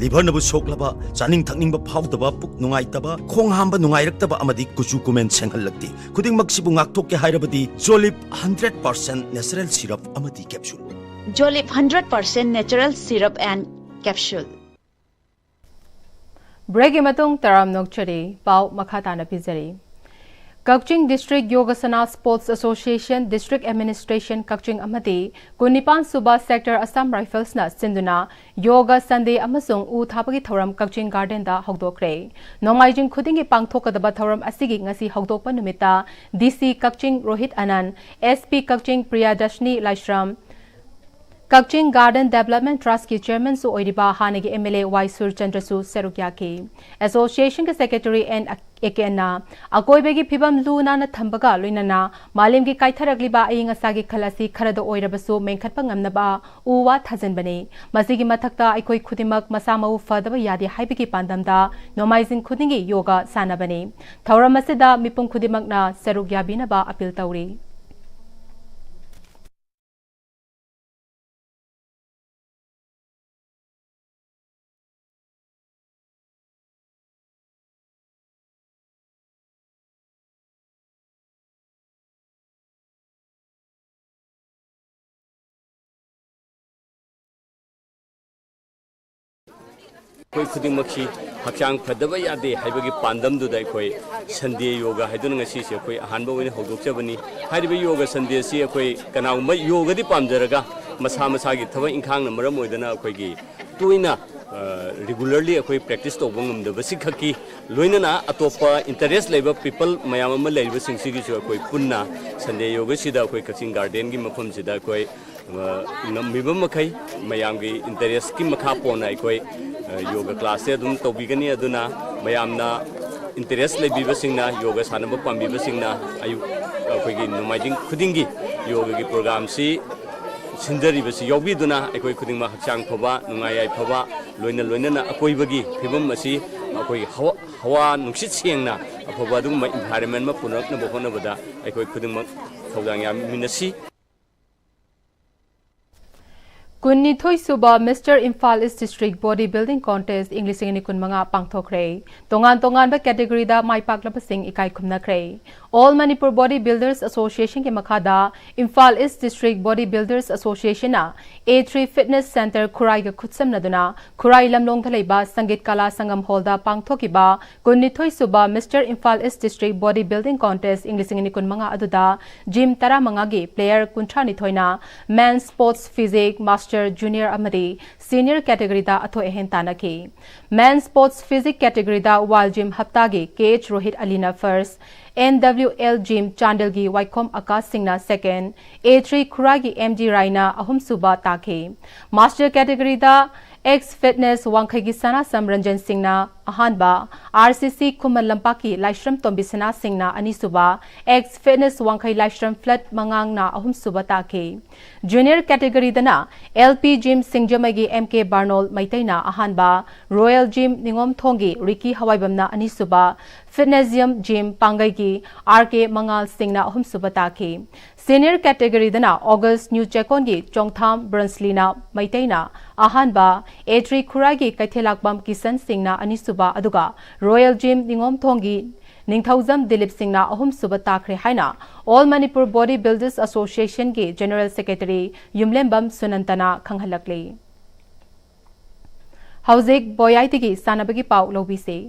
Liver ꯅꯕꯨ ꯁꯣꯛꯂꯕ, ꯆꯥꯅꯤꯡ ꯊꯛꯅꯤꯡꯕ ꯐꯥꯎꯗꯕ, ꯄꯨꯛ ꯅꯨꯡꯉꯥꯏꯇꯕ, ꯈꯣꯡ ꯍꯥꯝꯕ ꯅꯨꯡꯉꯥꯏꯔꯛꯇꯕ ꯑꯃꯗꯤ ꯀꯨꯆꯨ ꯀꯨꯃꯦꯟ ꯁꯦꯡꯍꯜꯂꯛꯇꯦ꯫ ꯈꯨꯗꯤꯡꯃꯛꯁꯤꯕꯨ ꯉꯥꯛꯊꯣꯛꯀꯦ ꯍꯥꯏꯔꯕꯗꯤ Jolib hundred percent natural syrup ꯑꯃꯗꯤ capsule꯫ Jolib hundred percent natural syrup and capsule꯫ Break ꯀꯤ ꯃꯇꯨꯡ ꯇꯔꯥꯝ ꯅꯣꯛꯆꯔꯤ꯫ ꯄꯥꯎ ꯃꯈꯥ ꯇꯥꯅ ꯄꯤꯖꯔꯤ꯫ ꯀꯛꯆꯤꯡ District Yogasana Sports Association, District Administration ꯀꯛꯆꯤꯡ ꯑꯃꯗꯤ ꯀꯨꯟꯅꯤꯄꯥꯟ ꯁꯨꯕ Sector Assam Riflesꯅ ꯁꯤꯟꯗꯨꯅ Yoga Sunday ꯑꯃꯁꯨꯡ ꯎ ꯊꯥꯕꯒꯤ ꯊꯧꯔꯝ ꯀꯛꯆꯤꯡ Gardenꯗ ꯍꯧꯗꯣꯛꯈ꯭ꯔꯦ꯫ ꯅꯣꯡꯃꯥꯏꯖꯤꯡ ꯈꯨꯗꯤꯡꯒꯤ ꯄꯥꯡꯊꯣꯛꯀꯗꯕ ꯊꯧꯔꯝ ꯑꯁꯤꯒꯤ ꯉꯁꯤ ꯍꯧꯗꯣꯛꯄ ꯅꯨꯃꯤꯠꯇ D C ꯀꯛꯆꯤꯡ ꯔꯣꯍꯤꯠ ꯑꯅꯟ, S P ꯀꯛꯆꯤꯡ ꯄ꯭ꯔꯤꯌꯥꯗꯔꯁꯤꯅꯤ ꯂꯥꯏꯁ꯭ꯔꯝ, ꯀꯛꯆꯤꯡ Garden Development Trustꯀꯤ Chairmanꯁꯨ ꯑꯣꯏꯔꯤꯕ ꯍꯥꯟꯅꯒꯤ M L A ꯋꯥꯏ ꯁꯨꯔꯆꯟꯗ꯭ꯔꯁꯨ ꯁꯔꯨꯛ ꯌꯥꯈꯤ꯫ Associationꯒꯤ Secretary N ꯑꯦ ꯀꯦ ꯑꯦꯟꯅ ꯑꯀꯣꯏꯕꯒꯤ ꯐꯤꯕꯝ ꯂꯨ ꯅꯥꯟꯅ ꯊꯝꯕꯒ ꯂꯣꯏꯅꯅ ꯃꯥꯂꯦꯝꯒꯤ ꯀꯥꯏꯊꯔꯛꯂꯤꯕ ꯑꯏꯪ ꯑꯁꯥꯒꯤ ꯈꯜ ꯑꯁꯤ ꯈꯔꯗ ꯑꯣꯏꯔꯕꯁꯨ ꯃꯦꯟꯈꯠꯄ ꯉꯝꯅꯕ ꯎ ꯋꯥ ꯊꯥꯖꯤꯟꯕꯅꯤ꯫ ꯃꯁꯤꯒꯤ ꯃꯊꯛꯇ ꯑꯩꯈꯣꯏ ꯈꯨꯗꯤꯡꯃꯛ ꯃꯁꯥ ꯃꯎ ꯐꯗꯕ ꯌꯥꯗꯦ ꯍꯥꯏꯕꯒꯤ ꯄꯥꯟꯗꯝꯗ ꯅꯣꯡꯃꯥꯏꯖꯤꯡ ꯈꯨꯗꯤꯡꯒꯤ ꯌꯣꯒꯥ ꯁꯥꯟꯅꯕꯅꯤ꯫ ꯊꯧꯔꯝ ꯑꯁꯤꯗ ꯃꯤꯄꯨꯝ ꯈꯨꯗꯤꯡꯃꯛꯅ ꯁꯔꯨꯛ ꯌꯥꯕꯤꯅꯕ appeal ꯇꯧꯔꯤ꯫ ꯑꯩꯈꯣꯏ ꯈꯨꯗꯤꯡꯃꯛꯁꯤ ꯍꯛꯆꯥꯡ ꯐꯗꯕ ꯌꯥꯗꯦ ꯍꯥꯏꯕꯒꯤ ꯄꯥꯟꯗꯝꯗꯨꯗ ꯑꯩꯈꯣꯏ Sunday Yoga ꯍꯥꯏꯗꯨꯅ ꯉꯁꯤꯁꯦ ꯑꯩꯈꯣꯏ ꯑꯍꯥꯟꯕ ꯑꯣꯏꯅ ꯍꯧꯗꯣꯛꯆꯕꯅꯤ꯫ ꯍꯥꯏꯔꯤꯕ Yoga Sundayꯁꯤ ꯑꯩꯈꯣꯏ ꯀꯅꯥꯒꯨꯝꯕ ꯌꯣꯒꯗꯤ ꯄꯥꯝꯖꯔꯒ ꯃꯁꯥ ꯃꯁꯥꯒꯤ ꯊꯕꯛ ꯏꯪꯈꯥꯡꯅ ꯃꯔꯝ ꯑꯣꯏꯗꯅ ꯑꯩꯈꯣꯏꯒꯤ ꯇꯣꯏꯅ, ꯑ, regularly ꯑꯩꯈꯣꯏ practice ꯇꯧꯕ ꯉꯝꯗꯕꯁꯤ ꯈꯛꯀꯤ ꯂꯣꯏꯅꯅ ꯑꯇꯣꯞꯄ interest ꯂꯩꯕ people ꯃꯌꯥꯝ ꯑꯃ ꯂꯩꯔꯤꯕꯁꯤꯡꯁꯤꯒꯤꯁꯨ ꯑꯩꯈꯣꯏ ꯄꯨꯟꯅ Sunday Yogaꯁꯤꯗ ꯑꯩꯈꯣꯏ ꯀꯛꯆꯤꯡ Gardenꯒꯤ ꯃꯐꯝꯁꯤꯗ ꯑꯩꯈꯣꯏ ꯑ, ꯉꯝꯃꯤꯕ ꯃꯈꯩ ꯃꯌꯥꯝꯒꯤ interestꯀꯤ ꯃꯈꯥ ꯄꯣꯟꯅ ꯑꯩꯈꯣꯏ, ꯑ, yoga classꯁꯦ ꯑꯗꯨꯝ ꯇꯧꯕꯤꯒꯅꯤ꯫ ꯑꯗꯨꯅ ꯃꯌꯥꯝꯅ interest ꯂꯩꯕꯤꯕꯁꯤꯡꯅ, yoga ꯁꯥꯟꯅꯕ ꯄꯥꯝꯕꯤꯕꯁꯤꯡꯅ ꯑꯌꯨꯛ ꯑꯩꯈꯣꯏꯒꯤ ꯅꯣꯡꯃꯥꯏꯖꯤꯡ ꯈꯨꯗꯤꯡꯒꯤ yogaꯒꯤ programꯁꯤ ꯁꯤꯟꯖꯔꯤꯕꯁꯤ ꯌꯥꯎꯕꯤꯗꯨꯅ ꯑꯩꯈꯣꯏ ꯈꯨꯗꯤꯡꯃꯛ ꯍꯛꯆꯥꯡ ꯐꯕ, ꯅꯨꯡꯉꯥꯏ ꯌꯥꯏꯐꯕ, ꯂꯣꯏꯅ ꯂꯣꯏꯅꯅ ꯑꯀꯣꯏꯕꯒꯤ ꯐꯤꯕꯝ ꯑꯁꯤ ꯑꯩꯈꯣꯏꯒꯤ ꯍꯋꯥ, ꯍꯋꯥ ꯅꯨꯡꯁꯤꯠ ꯁꯦꯡꯅ ꯑꯐꯕ ꯑꯗꯨꯒꯨꯝꯕ environment ꯑꯃ ꯄꯨꯔꯛꯅꯕ ꯍꯣꯠꯅꯕꯗ ꯑꯩꯈꯣꯏ ꯈꯨꯗꯤꯡꯃꯛ ꯊꯧꯗꯥꯡ ꯌꯥꯃꯤꯟꯅꯁꯤ꯫ ꯀꯨꯟꯅꯤꯊꯣꯏ ꯁꯨꯕ Mister Imphal East District Body Building Contest ꯏꯪ ꯂꯤꯁꯤꯡ ꯑꯅꯤ ꯀꯨꯟꯃꯉꯥ ꯄꯥꯡꯊꯣꯛꯈ꯭ꯔꯦ꯫ ꯇꯣꯉꯥꯟ ꯇꯣꯉꯥꯟꯕ category ꯗ ꯃꯥꯏ ꯄꯥꯛꯂꯕꯁꯤꯡ ꯏꯀꯥꯏ ꯈꯨꯝꯅꯈ꯭ꯔꯦ꯫ All Manipur Body Builders Association ꯒꯤ ꯃꯈꯥꯗ Imphal East District Body Builders Association ꯅ A three Fitness Centre ꯈꯨꯔꯥꯏꯒ ꯈꯨꯠꯁꯝꯅꯗꯨꯅ ꯈꯨꯔꯥꯏ ꯂꯝꯂꯣꯡꯗ ꯂꯩꯕ ꯁꯪꯒꯤꯠ ꯀꯂꯥ ꯁꯪꯒꯝ ꯍꯣꯜꯗ ꯄꯥꯡꯊꯣꯛꯈꯤꯕ ꯀꯨꯟꯅꯤꯊꯣꯏ ꯁꯨꯕ Mister Imphal East District Body Building Contest ꯏꯪ ꯂꯤꯁꯤꯡ ꯑꯅꯤ ꯀꯨꯟꯃꯉꯥ ꯑꯗꯨꯗ gym ꯇꯔꯥꯃꯉꯥꯒꯤ player ꯀꯨꯟꯊ꯭ꯔꯥꯅꯤꯊꯣꯏꯅ Men Sports Physique, Master, Junior ꯑꯃꯗꯤ Senior category ꯗ ꯑꯊꯣꯏ ꯑꯍꯦꯟ ꯇꯥꯟꯅꯈꯤ꯫ Men Sports Physique category ꯗ Wild Gym ꯍꯞꯇꯥꯒꯤ K H Rohit ꯑꯂꯤꯅ first, N W L Gym ꯆꯥꯟꯗꯦꯜꯒꯤ ꯋꯥꯏꯈꯣꯝ ꯑꯀꯥꯁ ꯁꯤꯡꯅ second, A three ꯈꯨꯔꯥꯏꯒꯤ M D ꯔꯥꯏꯅ ꯑꯍꯨꯝꯁꯨꯕ ꯇꯥꯈꯤ꯫ Master category ꯗ X Fitness ꯋꯥꯡꯈꯩꯒꯤ ꯁꯅꯥꯁꯝ ꯔꯟꯖꯟ ꯁꯤꯡꯅ ꯑꯍꯥꯟꯕ, R C C ꯈꯨꯃꯟ ꯂꯝꯄꯥꯛꯀꯤ ꯂꯥꯏꯁ꯭ꯔꯝ ꯇꯣꯝꯕꯤꯁꯅꯥ ꯁꯤꯡꯅ ꯑꯅꯤꯁꯨꯕ, X Fitness ꯋꯥꯡꯈꯩ ꯂꯥꯏꯁ꯭ꯔꯝ Flat ꯃꯉꯥꯡꯅ ꯑꯍꯨꯝꯁꯨꯕ ꯇꯥꯈꯤ꯫ Junior category ꯗꯅ L P Gym ꯁꯤꯡꯖꯃꯩꯒꯤ M K ꯕꯥꯔꯅꯣꯜ ꯃꯩꯇꯩꯅ ꯑꯍꯥꯟꯕ, Royal Gym ꯅꯤꯉꯣꯝꯊꯣꯡꯒꯤ ꯔꯤꯀꯤ ꯍꯋꯥꯏꯕꯝꯅ ꯑꯅꯤꯁꯨꯕ, Fitness Gym ꯄꯥꯡꯒꯩꯒꯤ R K ꯃꯉꯥꯜ ꯁꯤꯡꯅ ꯑꯍꯨꯝꯁꯨꯕ ꯇꯥꯈꯤ꯫ Senior category ꯗꯅ August ꯅ꯭ꯌꯨ ꯆꯦꯀꯣꯟꯒꯤ ꯆꯣꯡꯊꯥꯝ ꯕ꯭ꯔꯟꯁꯂꯤꯅ ꯃꯩꯇꯩꯅ ꯑꯍꯥꯟꯕ, A three ꯈꯨꯔꯥꯏꯒꯤ ꯀꯩꯊꯦꯜꯂꯥꯛꯄꯝ ꯀꯤꯁꯟ ꯁꯤꯡꯅ ꯑꯅꯤꯁꯨꯕ, ꯑꯗꯨꯒ Royal Gym ꯅꯤꯉꯣꯝꯊꯣꯡꯒꯤ ꯅꯤꯡꯊꯧꯖꯝ ꯗꯤꯂꯤꯞ ꯁꯤꯡꯅ ꯑꯍꯨꯝꯁꯨꯕ ꯇꯥꯈ꯭ꯔꯦ ꯍꯥꯏꯅ All Manipur Body Builders Association ꯒꯤ General Secretary ꯌꯨꯝꯂꯦꯝꯕꯝ ꯁꯨꯅꯟꯇꯅ ꯈꯪꯍꯜꯂꯛꯂꯤ꯫ ꯍꯧꯖꯤꯛ ꯕꯣꯌꯥꯏꯗꯒꯤ ꯁꯥꯟꯅꯕꯒꯤ ꯄꯥꯎ ꯂꯧꯕꯤꯁꯤ꯫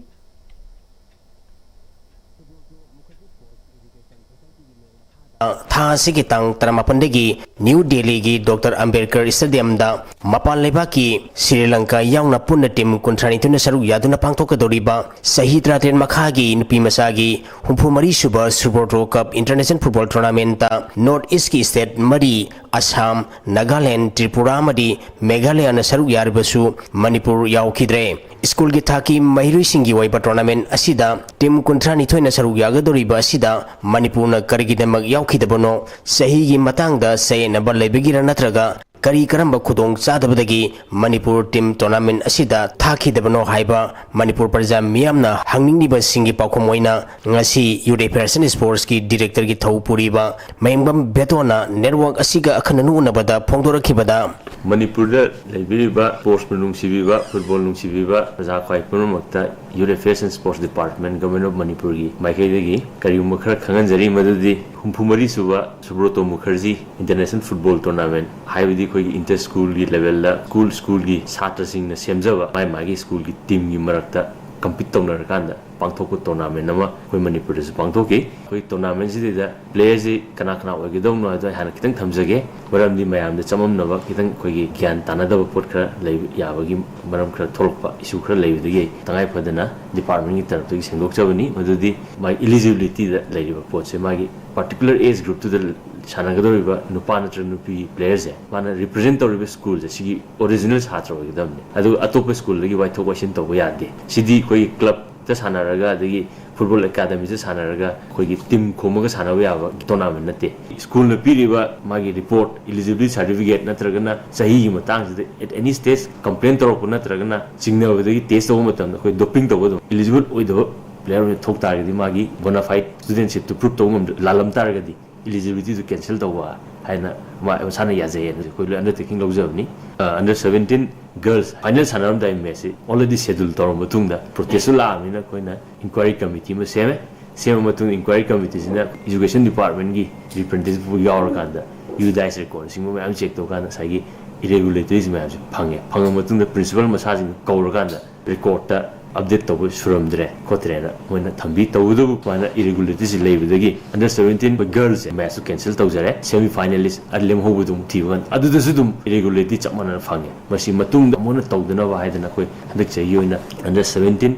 ꯊꯥ ꯑꯁꯤꯒꯤ ꯇꯥꯡ ꯇꯔꯥꯃꯥꯄꯟꯗꯒꯤ ꯅ꯭ꯌꯨ ꯗꯦꯜꯂꯤꯒꯤ ꯗꯣꯛꯇꯔ ꯑꯝꯕꯦꯗꯀꯔ ꯁ꯭ꯇꯦꯗꯤꯌꯝꯗ ꯃꯄꯥꯟ ꯂꯩꯕꯥꯛꯀꯤ ꯁ꯭ꯔꯤ ꯂꯪꯀꯥ ꯌꯥꯎꯅ ꯄꯨꯟꯅ ꯇꯤꯝ ꯀꯨꯟꯊ꯭ꯔꯥꯅꯤꯊꯣꯏꯅ ꯁꯔꯨꯛ ꯌꯥꯗꯨꯅ ꯄꯥꯡꯊꯣꯛꯀꯗꯧꯔꯤꯕ ꯆꯍꯤ ꯇꯔꯥꯇꯔꯦꯠ ꯃꯈꯥꯒꯤ ꯅꯨꯄꯤ ꯃꯆꯥꯒꯤ ꯍꯨꯝꯐꯨ ꯃꯔꯤ ꯁꯨꯕ ꯁꯨꯕ꯭ꯔꯣꯇꯣ ꯀꯞ ꯏꯟꯇꯔꯅꯦꯁꯅꯦꯜ ꯐꯨꯠꯕꯣꯜ ꯇꯣꯔꯅꯥꯃꯦꯟꯠꯇ ꯅꯣꯔꯠ ꯏꯁ꯭ꯠꯀꯤ ꯁ꯭ꯇꯦꯠ ꯃꯔꯤ, ꯑꯁꯥꯝ, ꯅꯥꯒꯥꯂꯦꯟꯗ, ꯇ꯭ꯔꯤꯄꯨꯔꯥ ꯑꯃꯗꯤ ꯃꯦꯘꯥꯂꯌꯥꯅ ꯁꯔꯨꯛ ꯌꯥꯔꯤꯕꯁꯨ ꯃꯅꯤꯄꯨꯔ ꯌꯥꯎꯈꯤꯗ꯭ꯔꯦ꯫ ꯁ꯭ꯀꯨꯜꯒꯤ ꯊꯥꯛꯀꯤ ꯃꯍꯩꯔꯣꯏꯁꯤꯡꯒꯤ ꯑꯣꯏꯕ ꯇꯣꯔꯅꯥꯃꯦꯟꯠ ꯑꯁꯤꯗ ꯇꯤꯝ ꯀꯨꯟꯊ꯭ꯔꯥꯅꯤꯊꯣꯏꯅ ꯁꯔꯨꯛ ꯌꯥꯒꯗꯧꯔꯤꯕ ꯑꯁꯤꯗ ꯃꯅꯤꯄꯨꯔꯅ ꯀꯔꯤꯒꯤꯗꯃꯛ ꯌꯥꯎꯈꯤꯗꯕꯅꯣ? ꯆꯍꯤꯒꯤ ꯃꯇꯥꯡꯗ ꯆꯌꯦꯠꯅꯕ ꯂꯩꯕꯒꯤꯔ ꯅꯠꯇ꯭ꯔꯒ ꯀꯔꯤ ꯀꯔꯝꯕ ꯈꯨꯗꯣꯡ ꯆꯥꯗꯕꯗꯒꯤ ꯃꯅꯤꯄꯨꯔ ꯇꯤꯝ ꯇꯣꯔꯅꯥꯃꯦꯟꯠ ꯑꯁꯤꯗ ꯊꯥꯈꯤꯗꯕꯅꯣ ꯍꯥꯏꯕ ꯃꯅꯤꯄꯨꯔ ꯄ꯭ꯔꯖꯥ ꯃꯤꯌꯥꯝꯅ ꯍꯪꯅꯤꯡꯂꯤꯕꯁꯤꯡꯒꯤ ꯄꯥꯎꯈꯨꯝ ꯑꯣꯏꯅ ꯉꯁꯤ ꯌꯨꯠ ꯑꯦꯐꯤꯌꯔꯁ ꯑꯦꯟ ꯁ꯭ꯄꯣꯔꯠꯁꯀꯤ ꯗꯤꯔꯦꯛꯇꯔꯒꯤ ꯊꯧ ꯄꯨꯔꯤꯕ ꯃꯍꯦꯡꯕꯝ ꯕꯦꯇꯣꯟꯅ ꯅꯦꯠꯋꯥꯔꯛ ꯑꯁꯤꯒ ꯑꯈꯟꯅꯅ ꯎꯅꯕꯗ ꯐꯣꯡꯗꯣꯔꯛꯈꯤꯕꯗ, ꯃꯅꯤꯄꯨꯔꯗ ꯂꯩꯕꯤꯔꯤꯕ ꯁ꯭ꯄꯣꯔꯠꯁꯄꯨ ꯅꯨꯡꯁꯤꯕꯤꯕ, ꯐꯨꯠꯕꯣꯜ ꯅꯨꯡꯁꯤꯕꯤꯕ ꯄ꯭ꯔꯖꯥ ꯈ꯭ꯋꯥꯏ ꯄꯨꯝꯅꯃꯛꯇ Youth Affairs and Sports Department, Government of ꯃꯅꯤꯄꯨꯔꯒꯤ ꯃꯥꯏꯀꯩꯗꯒꯤ ꯀꯔꯤꯒꯨꯝꯕ ꯈꯔ ꯈꯪꯍꯟꯖꯔꯤ, ꯃꯗꯨꯗꯤ ꯍꯨꯝꯐꯨ ꯃꯔꯤ ꯁꯨꯕ ꯁꯨꯕ꯭ꯔꯣꯇꯣ ꯃꯨꯈꯔꯖꯤ International Football Tournament, ꯍꯥꯏꯕꯗꯤ ꯑꯩꯈꯣꯏꯒꯤ inter school ꯒꯤ level ꯗ ꯁ꯭ꯀꯨꯜ ꯁ꯭ꯀꯨꯜꯒꯤ ꯁꯥꯇ꯭ꯔꯁꯤꯡꯅ ꯁꯦꯝꯖꯕ ꯃꯥꯏ ꯃꯥꯒꯤ ꯁ꯭ꯀꯨꯜꯒꯤ ꯇꯤꯝꯒꯤ ꯃꯔꯛꯇ ꯀꯝꯄꯤꯠ ꯇꯧꯅꯔꯀꯥꯟꯗ ꯄꯥꯡꯊꯣꯛꯄ ꯇꯣꯔꯅꯥꯃꯦꯟ ꯑꯃ ꯑꯩꯈꯣꯏ ꯃꯅꯤꯄꯨꯔꯗꯁꯨ ꯄꯥꯡꯊꯣꯛꯈꯤ꯫ ꯑꯩꯈꯣꯏ ꯇꯣꯔꯅꯥꯃꯦꯟꯁꯤꯗꯩꯗ ꯄ꯭ꯂꯦꯌꯔꯁꯤ ꯀꯅꯥ ꯀꯅꯥ ꯑꯣꯏꯒꯗꯧꯅꯣ ꯍꯥꯏꯗꯣ ꯑꯩ ꯍꯥꯟꯅ ꯈꯤꯇꯪ ꯊꯝꯖꯒꯦ, ꯃꯔꯝꯗꯤ ꯃꯌꯥꯝꯗ ꯆꯃꯝꯅꯕ ꯈꯤꯇꯪ ꯑꯩꯈꯣꯏꯒꯤ ꯒ꯭ꯌꯥꯟ ꯇꯥꯅꯗꯕ ꯄꯣꯠ ꯈꯔ ꯂꯩꯕ ꯌꯥꯕꯒꯤ ꯃꯔꯝ ꯈꯔ ꯊꯣꯛꯂꯛꯄ, ꯏꯁꯨ ꯈꯔ ꯂꯩꯕꯗꯒꯤ ꯑꯩ ꯇꯉꯥꯏ ꯐꯗꯅ ꯗꯤꯄꯥꯔꯠꯃꯦꯟꯒꯤ ꯇꯔꯞꯇꯒꯤ ꯁꯦꯡꯗꯣꯛꯆꯕꯅꯤ꯫ ꯃꯗꯨꯗꯤ ꯃꯥꯒꯤ eligibility ꯗ ꯂꯩꯔꯤꯕ ꯄꯣꯠꯁꯦ, ꯃꯥꯒꯤ particular age group ꯇꯨꯗ ꯁꯥꯟꯅꯒꯗꯧꯔꯤꯕ ꯅꯨꯄꯥ ꯅꯠꯇ꯭ꯔꯒ ꯅꯨꯄꯤ ꯄ꯭ꯂꯦꯌꯔꯁꯦ, ꯃꯥꯅ represent ꯇꯧꯔꯤꯕ ꯁ꯭ꯀꯨꯜꯁꯦ ꯁꯤꯒꯤ original ꯁꯥꯇ꯭ꯔ ꯑꯣꯏꯒꯗꯕꯅꯤ꯫ ꯑꯗꯨꯒ ꯑꯇꯣꯞꯄ ꯁ꯭ꯀꯨꯜꯗꯒꯤ ꯋꯥꯏꯊꯣꯛ ꯋꯥꯏꯁꯤꯟ ꯇꯧꯕ ꯌꯥꯗꯦ꯫ ꯁꯤꯗꯤ ꯑꯩꯈꯣꯏꯒꯤ ꯀ꯭ꯂꯕꯇ ꯁꯥꯟꯅꯔꯒ, ꯑꯗꯒꯤ ꯐꯨꯠꯕꯣꯜ ꯑꯦꯀꯥꯗꯃꯤꯗ ꯁꯥꯟꯅꯔꯒ ꯑꯩꯈꯣꯏꯒꯤ ꯇꯤꯝ ꯈꯣꯝꯃꯒ ꯁꯥꯟꯅꯕ ꯌꯥꯕ ꯇꯣꯔꯅꯥꯃꯦꯟ ꯅꯠꯇꯦ꯫ ꯁ꯭ꯀꯨꯜꯅ ꯄꯤꯔꯤꯕ ꯃꯥꯒꯤ ꯔꯤꯄꯣꯔꯠ, eligibility certificate ꯅꯠꯇ꯭ꯔꯒꯅ ꯆꯍꯤꯒꯤ ꯃꯇꯥꯡꯁꯤꯗ at any stage complain ꯇꯧꯔꯛꯄ ꯅꯠꯇ꯭ꯔꯒꯅ ꯆꯤꯡꯅꯕꯗꯒꯤ test ꯇꯧꯕ ꯃꯇꯝꯗ ꯑꯩꯈꯣꯏ doping ꯇꯧꯕ ꯑꯗꯨꯝ eligible ꯑꯣꯏꯗꯕ player ꯑꯣꯏꯅ ꯊꯣꯛ ꯇꯥꯔꯒꯗꯤ ꯃꯥꯒꯤ bona fide studentship two prove ꯇꯧꯕ ꯉꯝꯗ-, ꯂꯥꯜꯂꯝ ꯇꯥꯔꯒꯗꯤ eligibility ꯗꯨ cancel ꯇꯧꯕ ꯍꯥꯏꯅ ꯃꯥ ꯃꯁꯥꯅ ꯌꯥꯖꯩ ꯍꯥꯏꯅ ꯑꯩꯈꯣꯏ ꯂꯣꯏ undertaking ꯂꯧꯖꯕꯅꯤ꯫ ꯑ, under seventeen girls final ꯁꯥꯟꯅꯔꯝꯗꯥꯏ match ꯁꯤ already schedule ꯇꯧꯔꯕ ꯃꯇꯨꯡꯗ protest ꯁꯨ ꯂꯥꯛꯑꯕꯅꯤꯅ ꯑꯩꯈꯣꯏꯅ inquiry committee ꯑꯃ ꯁꯦꯝꯃꯦ꯫ ꯁꯦꯝꯕ ꯃꯇꯨꯡꯗ inquiry committee ꯁꯤꯅ education department ꯒꯤ representative ꯐꯥꯎ ꯌꯥꯎꯔꯀꯥꯟꯗ U DICE record ꯁꯤꯡꯕ ꯃꯌꯥꯝ check ꯇꯧꯀꯥꯟꯗ ꯉꯁꯥꯏꯒꯤ irregularities ꯃꯌꯥꯝꯁꯦ ꯐꯪꯉꯦ꯫ ꯐꯪꯉ ꯃꯇꯨꯡꯗ principal ꯃꯁꯥꯁꯤꯡ ꯀꯧꯔꯀꯥꯟꯗ record ꯇ update ꯇꯧꯕ ꯁꯨꯔꯝꯗ꯭ꯔꯦ ꯈꯣꯠꯇ꯭ꯔꯦꯅ ꯃꯣꯏꯅ ꯊꯝꯕꯤ꯫ ꯇꯧꯕꯇꯕꯨ ꯁꯨꯃꯥꯏꯅ irregularities ꯁꯤ ꯂꯩꯕꯗꯒꯤ under seventeen girls ꯁꯦ match two cancel ꯇꯧꯖꯔꯦ꯫ Semi finalist ꯑ ꯂꯦꯝꯍꯧꯕꯗꯨ ꯑꯃꯨꯛ ꯊꯤꯕ ꯀꯥꯟꯗ ꯑꯗꯨꯗꯁꯨ ꯑꯗꯨꯝ irregularities ꯆꯞ ꯃꯥꯟꯅꯅ ꯐꯪꯉꯦ꯫ ꯃꯁꯤ ꯃꯇꯨꯡꯗ ꯑꯃꯨꯛ ꯍꯟꯅ ꯇꯧꯗꯅꯕ ꯍꯥꯏꯗꯅ ꯑꯩꯈꯣꯏ ꯍꯟꯗꯛ ꯆꯍꯤꯒꯤ ꯑꯣꯏꯅ under seventeen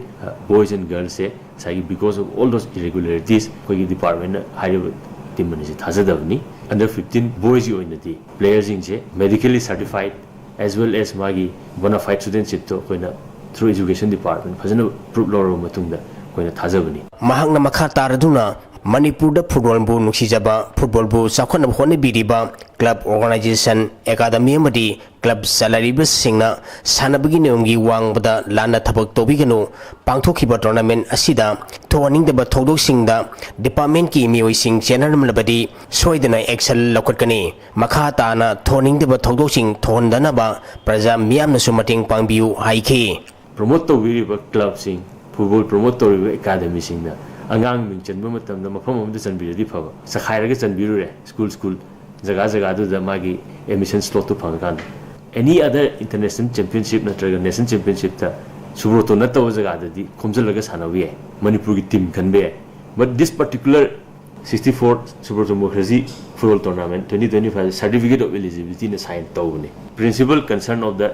boys and girls ꯁꯦ ꯉꯁꯥꯏꯒꯤ because of all those irregularities ꯑꯩꯈꯣꯏꯒꯤ department ꯅ ꯍꯥꯏꯔꯤꯕ team ꯑꯅꯤꯁꯦ ꯊꯥꯖꯗꯕꯅꯤ꯫ Under fifteen boys ꯀꯤ ꯑꯣꯏꯅꯗꯤ player ꯁꯤꯡꯁꯦ medically certified as well as ꯃꯥꯒꯤ bona fide studentship ꯇꯣ ꯑꯩꯈꯣꯏꯅ through education department ꯐꯖꯅ proof ꯂꯧꯔꯕ ꯃꯇꯨꯡꯗ ꯑꯩꯈꯣꯏꯅ ꯊꯥꯖꯕꯅꯤ꯫ ꯃꯍꯥꯛꯅ ꯃꯈꯥ ꯇꯥꯔꯗꯨꯅ ꯃꯅꯤꯄꯨꯔꯗ ꯐꯨꯠꯕꯣꯜꯕꯨ ꯅꯨꯡꯁꯤꯖꯕ, ꯐꯨꯠꯕꯣꯜꯕꯨ ꯆꯥꯎꯈꯠꯅꯕ ꯍꯣꯠꯅꯕꯤꯔꯤꯕ club, organisation, academy ꯑꯃꯗꯤ club ꯆꯂꯥꯏꯔꯤꯕꯁꯤꯡꯅ ꯁꯥꯟꯅꯕꯒꯤ ꯅꯤꯌꯣꯝꯒꯤ ꯋꯥꯡꯃꯗ ꯂꯥꯟꯅ ꯊꯕꯛ ꯇꯧꯕꯤꯒꯅꯨ, ꯄꯥꯡꯊꯣꯛꯈꯤꯕ tournament ꯑꯁꯤꯗ ꯊꯣꯛꯍꯟꯅꯤꯡꯗꯕ ꯊꯧꯗꯣꯛꯁꯤꯡꯗ departmentꯀꯤ ꯃꯤꯑꯣꯏꯁꯤꯡ ꯆꯦꯟꯅꯔꯝꯂꯕꯗꯤ ꯁꯣꯏꯗꯅ action ꯂꯧꯈꯠꯀꯅꯤ꯫ ꯃꯈꯥ ꯇꯥꯅ ꯊꯣꯛꯍꯟꯅꯤꯡꯗꯕ ꯊꯧꯗꯣꯛꯁꯤꯡ ꯊꯣꯛꯍꯟꯗꯅꯕ ꯄ꯭ꯔꯖꯥ ꯃꯤꯌꯥꯝꯅꯁꯨ ꯃꯇꯦꯡ ꯄꯥꯡꯕꯤꯌꯨ ꯍꯥꯏꯈꯤ꯫ Promote ꯇꯧꯕꯤꯔꯤꯕ clubꯁꯤꯡ, football promote ꯇꯧꯔꯤꯕ academyꯁꯤꯡꯅ ꯑꯉꯥꯡ ꯃꯤꯡ ꯆꯟꯕ ꯃꯇꯝꯗ ꯃꯐꯝ ꯑꯃꯗ ꯆꯟꯕꯤꯔꯗꯤ ꯐꯕ, ꯆꯈꯥꯏꯔꯒ ꯆꯟꯕꯤꯔꯨꯔꯦ school school, ꯖꯒꯥ ꯖꯒꯥꯗꯨꯗ ꯃꯥꯒꯤ admission slotꯇꯨ ꯐꯪꯉꯀꯥꯟꯗ꯫ Any other international championship ꯅꯠꯇ꯭ꯔꯒ national championshipꯇ Subroto ꯅꯠꯇꯕ ꯖꯒꯥꯗꯗꯤ ꯈꯣꯝꯖꯤꯜꯂꯒ ꯁꯥꯟꯅꯕ ꯌꯥꯏ, ꯃꯅꯤꯄꯨꯔꯒꯤ team ꯈꯟꯕ ꯌꯥꯏ꯫ But this particular sixty-four Subroto Mukherjee football tournament twenty twenty-five certificate of eligibilityꯅ sign ꯇꯧꯕꯅꯤ꯫ Principal concern of the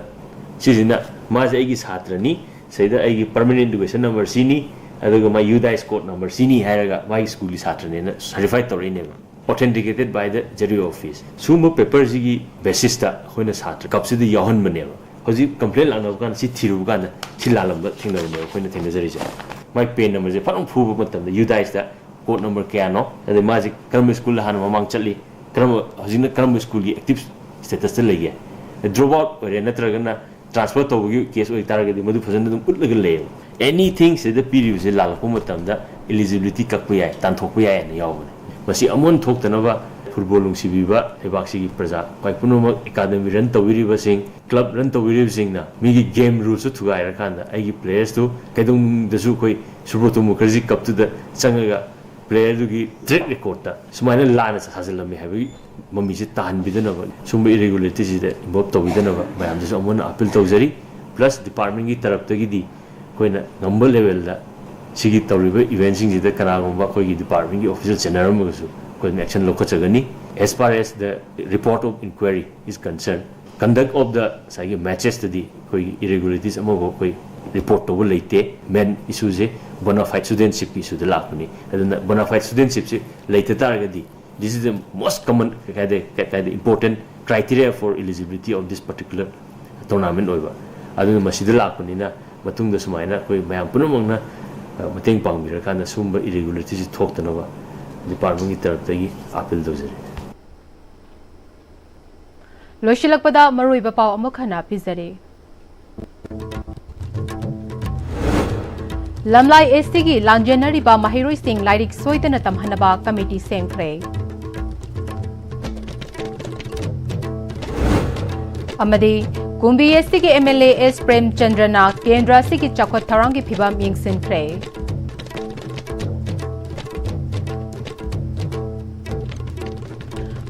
ꯁꯤꯁꯤꯅ ꯃꯥꯁꯦ ꯑꯩꯒꯤ ꯁꯥꯇ꯭ꯔꯅꯤ, ꯁꯤꯗ ꯑꯩꯒꯤ permanent education number ꯁꯤꯅꯤ, ꯑꯗꯨꯒ ꯃꯥ UDISE code number ꯁꯤꯅꯤ ꯍꯥꯏꯔꯒ ꯃꯥꯒꯤ schoolꯒꯤ ꯁꯥꯇ꯭ꯔꯅꯦꯅ certify ꯇꯧꯔꯛꯏꯅꯦꯕ, authenticated by the ZEEO office꯫ ꯁꯤꯒꯨꯝꯕ paperꯁꯤꯒꯤ basisꯇ ꯑꯩꯈꯣꯏꯅ ꯁꯥꯇ꯭ꯔ cupꯁꯤꯗ ꯌꯥꯎꯍꯟꯕꯅꯦꯕ꯫ ꯍꯧꯖꯤꯛ complaint ꯂꯥꯛꯅꯕ ꯀꯥꯟꯗ ꯁꯤ ꯊꯤꯔꯨꯕ ꯀꯥꯟꯗ ꯁꯤ ꯂꯥꯜꯂꯝꯕ ꯊꯦꯡꯅꯕꯅꯦꯕ ꯑꯩꯈꯣꯏꯅ ꯊꯦꯡꯅꯖꯔꯤꯁꯦ꯫ ꯃꯥꯏ PAN numberꯁꯦ ꯐꯖꯅ ꯐꯨꯕ ꯃꯇꯝꯗ UDISEꯇ code number ꯀꯌꯥꯅꯣ, ꯑꯗꯩ ꯃꯥꯁꯦ ꯀꯔꯝꯕ schoolꯗ ꯍꯥꯟꯅ ꯃꯃꯥꯡ ꯆꯠꯂꯤ, ꯀꯔꯝꯕ, ꯍꯧꯖꯤꯛꯅ ꯀꯔꯝꯕ schoolꯒꯤ active statusꯇ ꯂꯩꯒꯦ, drop out ꯑꯣꯏꯔꯦ ꯅꯠꯇ꯭ꯔꯒꯅ transfer ꯇꯧꯕꯒꯤ case ꯑꯣꯏꯇꯥꯔꯒꯗꯤ ꯃꯗꯨ ꯐꯖꯅ ꯑꯗꯨꯝ ꯎꯠꯂꯒ ꯂꯩꯌꯦꯕ꯫ Anything ꯁꯤꯗ ꯄꯤꯔꯤꯕꯁꯦ ꯂꯥꯜꯂꯛꯄ ꯃꯇꯝꯗ eligibility ꯀꯛꯄ ꯌꯥꯏ, ꯇꯥꯟꯊꯣꯛꯄ ꯌꯥꯏ ꯍꯥꯏꯅ ꯌꯥꯎꯕꯅꯦ꯫ ꯃꯁꯤ ꯑꯃꯨꯛ ꯍꯟꯅ ꯊꯣꯛꯇꯅꯕ football ꯅꯨꯡꯁꯤꯕꯤꯕ ꯂꯩꯕꯥꯛꯁꯤꯒꯤ ꯄ꯭ꯔꯖꯥ ꯈ꯭ꯋꯥꯏ ꯄꯨꯝꯅꯃꯛ, academy run ꯇꯧꯕꯤꯔꯤꯕꯁꯤꯡ, club run ꯇꯧꯕꯤꯔꯤꯕꯁꯤꯡꯅ ꯃꯤꯒꯤ game rulesꯇꯨ ꯊꯨꯒꯥꯏꯔꯀꯥꯟꯗ ꯑꯩꯒꯤ playersꯇꯨ ꯀꯩꯗꯧꯅꯨꯡꯗꯁꯨ ꯑꯩꯈꯣꯏ Subroto Mukherjee cupꯇꯨꯗ ꯆꯪꯉꯒ playerꯗꯨꯒꯤ track recordꯇ ꯁꯨꯃꯥꯏꯅ ꯂꯥꯟꯅ ꯁꯥꯖꯤꯜꯂꯝꯃꯤ ꯍꯥꯏꯕꯒꯤ ꯃꯃꯤꯁꯦ ꯇꯥꯍꯟꯕꯤꯗꯅꯕ, ꯁꯨꯝꯕ irregularityꯁꯤꯗ involve ꯇꯧꯕꯤꯗꯅꯕ ꯃꯌꯥꯝꯗꯁꯨ ꯑꯃꯨꯛ ꯍꯟꯅ appeal ꯇꯧꯖꯔꯤ꯫ Plus departmentꯀꯤ ꯇꯔꯞꯇꯒꯤꯗꯤ ꯑꯩꯈꯣꯏꯅ ꯉꯝꯕ levelꯗ ꯁꯤꯒꯤ ꯇꯧꯔꯤꯕ eventꯁꯤꯡꯁꯤꯗ ꯀꯅꯥꯒꯨꯝꯕ ꯑꯩꯈꯣꯏꯒꯤ departmentꯀꯤ official ꯆꯦꯟꯅꯔꯝꯃꯒꯁꯨ ꯑꯩꯈꯣꯏꯅ action ꯂꯧꯈꯠꯆꯒꯅꯤ꯫ As far as the report of inquiry is concerned, conduct of the ꯉꯁꯥꯏꯒꯤ matchesꯇꯗꯤ ꯑꯩꯈꯣꯏꯒꯤ irregularities ꯑꯃꯐꯥꯎ ꯑꯩꯈꯣꯏ report ꯇꯧꯕ ꯂꯩꯇꯦ꯫ Main issueꯁꯦ bona fide studentshipꯀꯤ issueꯗ ꯂꯥꯛꯄꯅꯤ꯫ ꯑꯗꯨꯅ bona fide studentshipꯁꯦ ꯂꯩꯇ ꯇꯥꯔꯒꯗꯤ, this is the most common, ꯀꯩ ꯍꯥꯏꯗꯤ, ꯀꯩ ꯍꯥꯏꯗꯤ, important criteria for eligibility of this particular tournament ꯑꯣꯏꯕ꯫ ꯑꯗꯨꯅ ꯃꯁꯤꯗ ꯂꯥꯛꯄꯅꯤꯅ ꯃꯇꯨꯡꯗ ꯁꯨꯃꯥꯏꯅ ꯑꯩꯈꯣꯏ ꯃꯌꯥꯝ ꯄꯨꯝꯅꯃꯛꯅ, ꯑ, ꯃꯇꯦꯡ ꯄꯥꯡꯕꯤꯔꯀꯥꯟꯗ ꯁꯤꯒꯨꯝꯕ irregularityꯁꯤ ꯊꯣꯛꯇꯅꯕ departmentꯀꯤ ꯇꯔꯞꯇꯒꯤ appeal ꯇꯧꯖꯔꯤ꯫ ꯂꯣꯏꯁꯤꯜꯂꯛꯄꯗ ꯃꯔꯨꯑꯣꯏꯕ ꯄꯥꯎ ꯑꯃꯨꯛ ꯍꯟꯅ ꯄꯤꯖꯔꯤ꯫ ꯂꯝꯂꯥꯏ ꯑꯦꯁ ꯇꯤꯒꯤ ꯂꯥꯟꯖꯦꯟꯅꯔꯤꯕ ꯃꯍꯩꯔꯣꯏꯁꯤꯡ ꯂꯥꯏꯔꯤꯛ ꯁꯣꯏꯗꯅ ꯇꯝꯍꯟꯅꯕ ꯀꯃꯤꯇꯤ ꯁꯦꯝꯈ꯭ꯔꯦ꯫ ꯑꯃꯗꯤ ꯀꯨꯝꯕꯤ ꯑꯦꯁ ꯇꯤꯒꯤ ꯑꯦꯝ ꯑꯦꯜ ꯑꯦ ꯑꯦꯁ ꯄ꯭ꯔꯦꯝꯆꯟꯗ꯭ꯔꯅ ꯀꯦꯟꯗ꯭ꯔ ꯑꯁꯤꯒꯤ ꯆꯥꯎꯈꯠ ꯊꯧꯔꯥꯡꯒꯤ ꯐꯤꯕꯝ ꯌꯦꯡꯁꯤꯟꯈ꯭ꯔꯦ꯫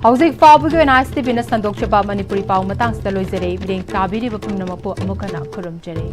ꯍꯧꯖꯤꯛ ꯐꯥꯎꯕꯒꯤ ꯑꯣꯏꯅ ꯑꯥꯏ ꯑꯦꯁ ꯇꯤ ꯚꯤꯅ ꯁꯟꯗꯣꯛꯆꯕ ꯃꯅꯤꯄꯨꯔꯤ ꯄꯥꯎ ꯃꯇꯥꯡꯁꯤꯗ ꯂꯣꯏꯖꯔꯦ꯫ ꯃꯤꯠꯌꯦꯡ ꯇꯥꯕꯤꯔꯤꯕ ꯄꯨꯝꯅꯃꯛꯄꯨ ꯑꯃꯨꯛ ꯍꯟꯅ ꯈꯨꯔꯨꯝꯖꯔꯤ꯫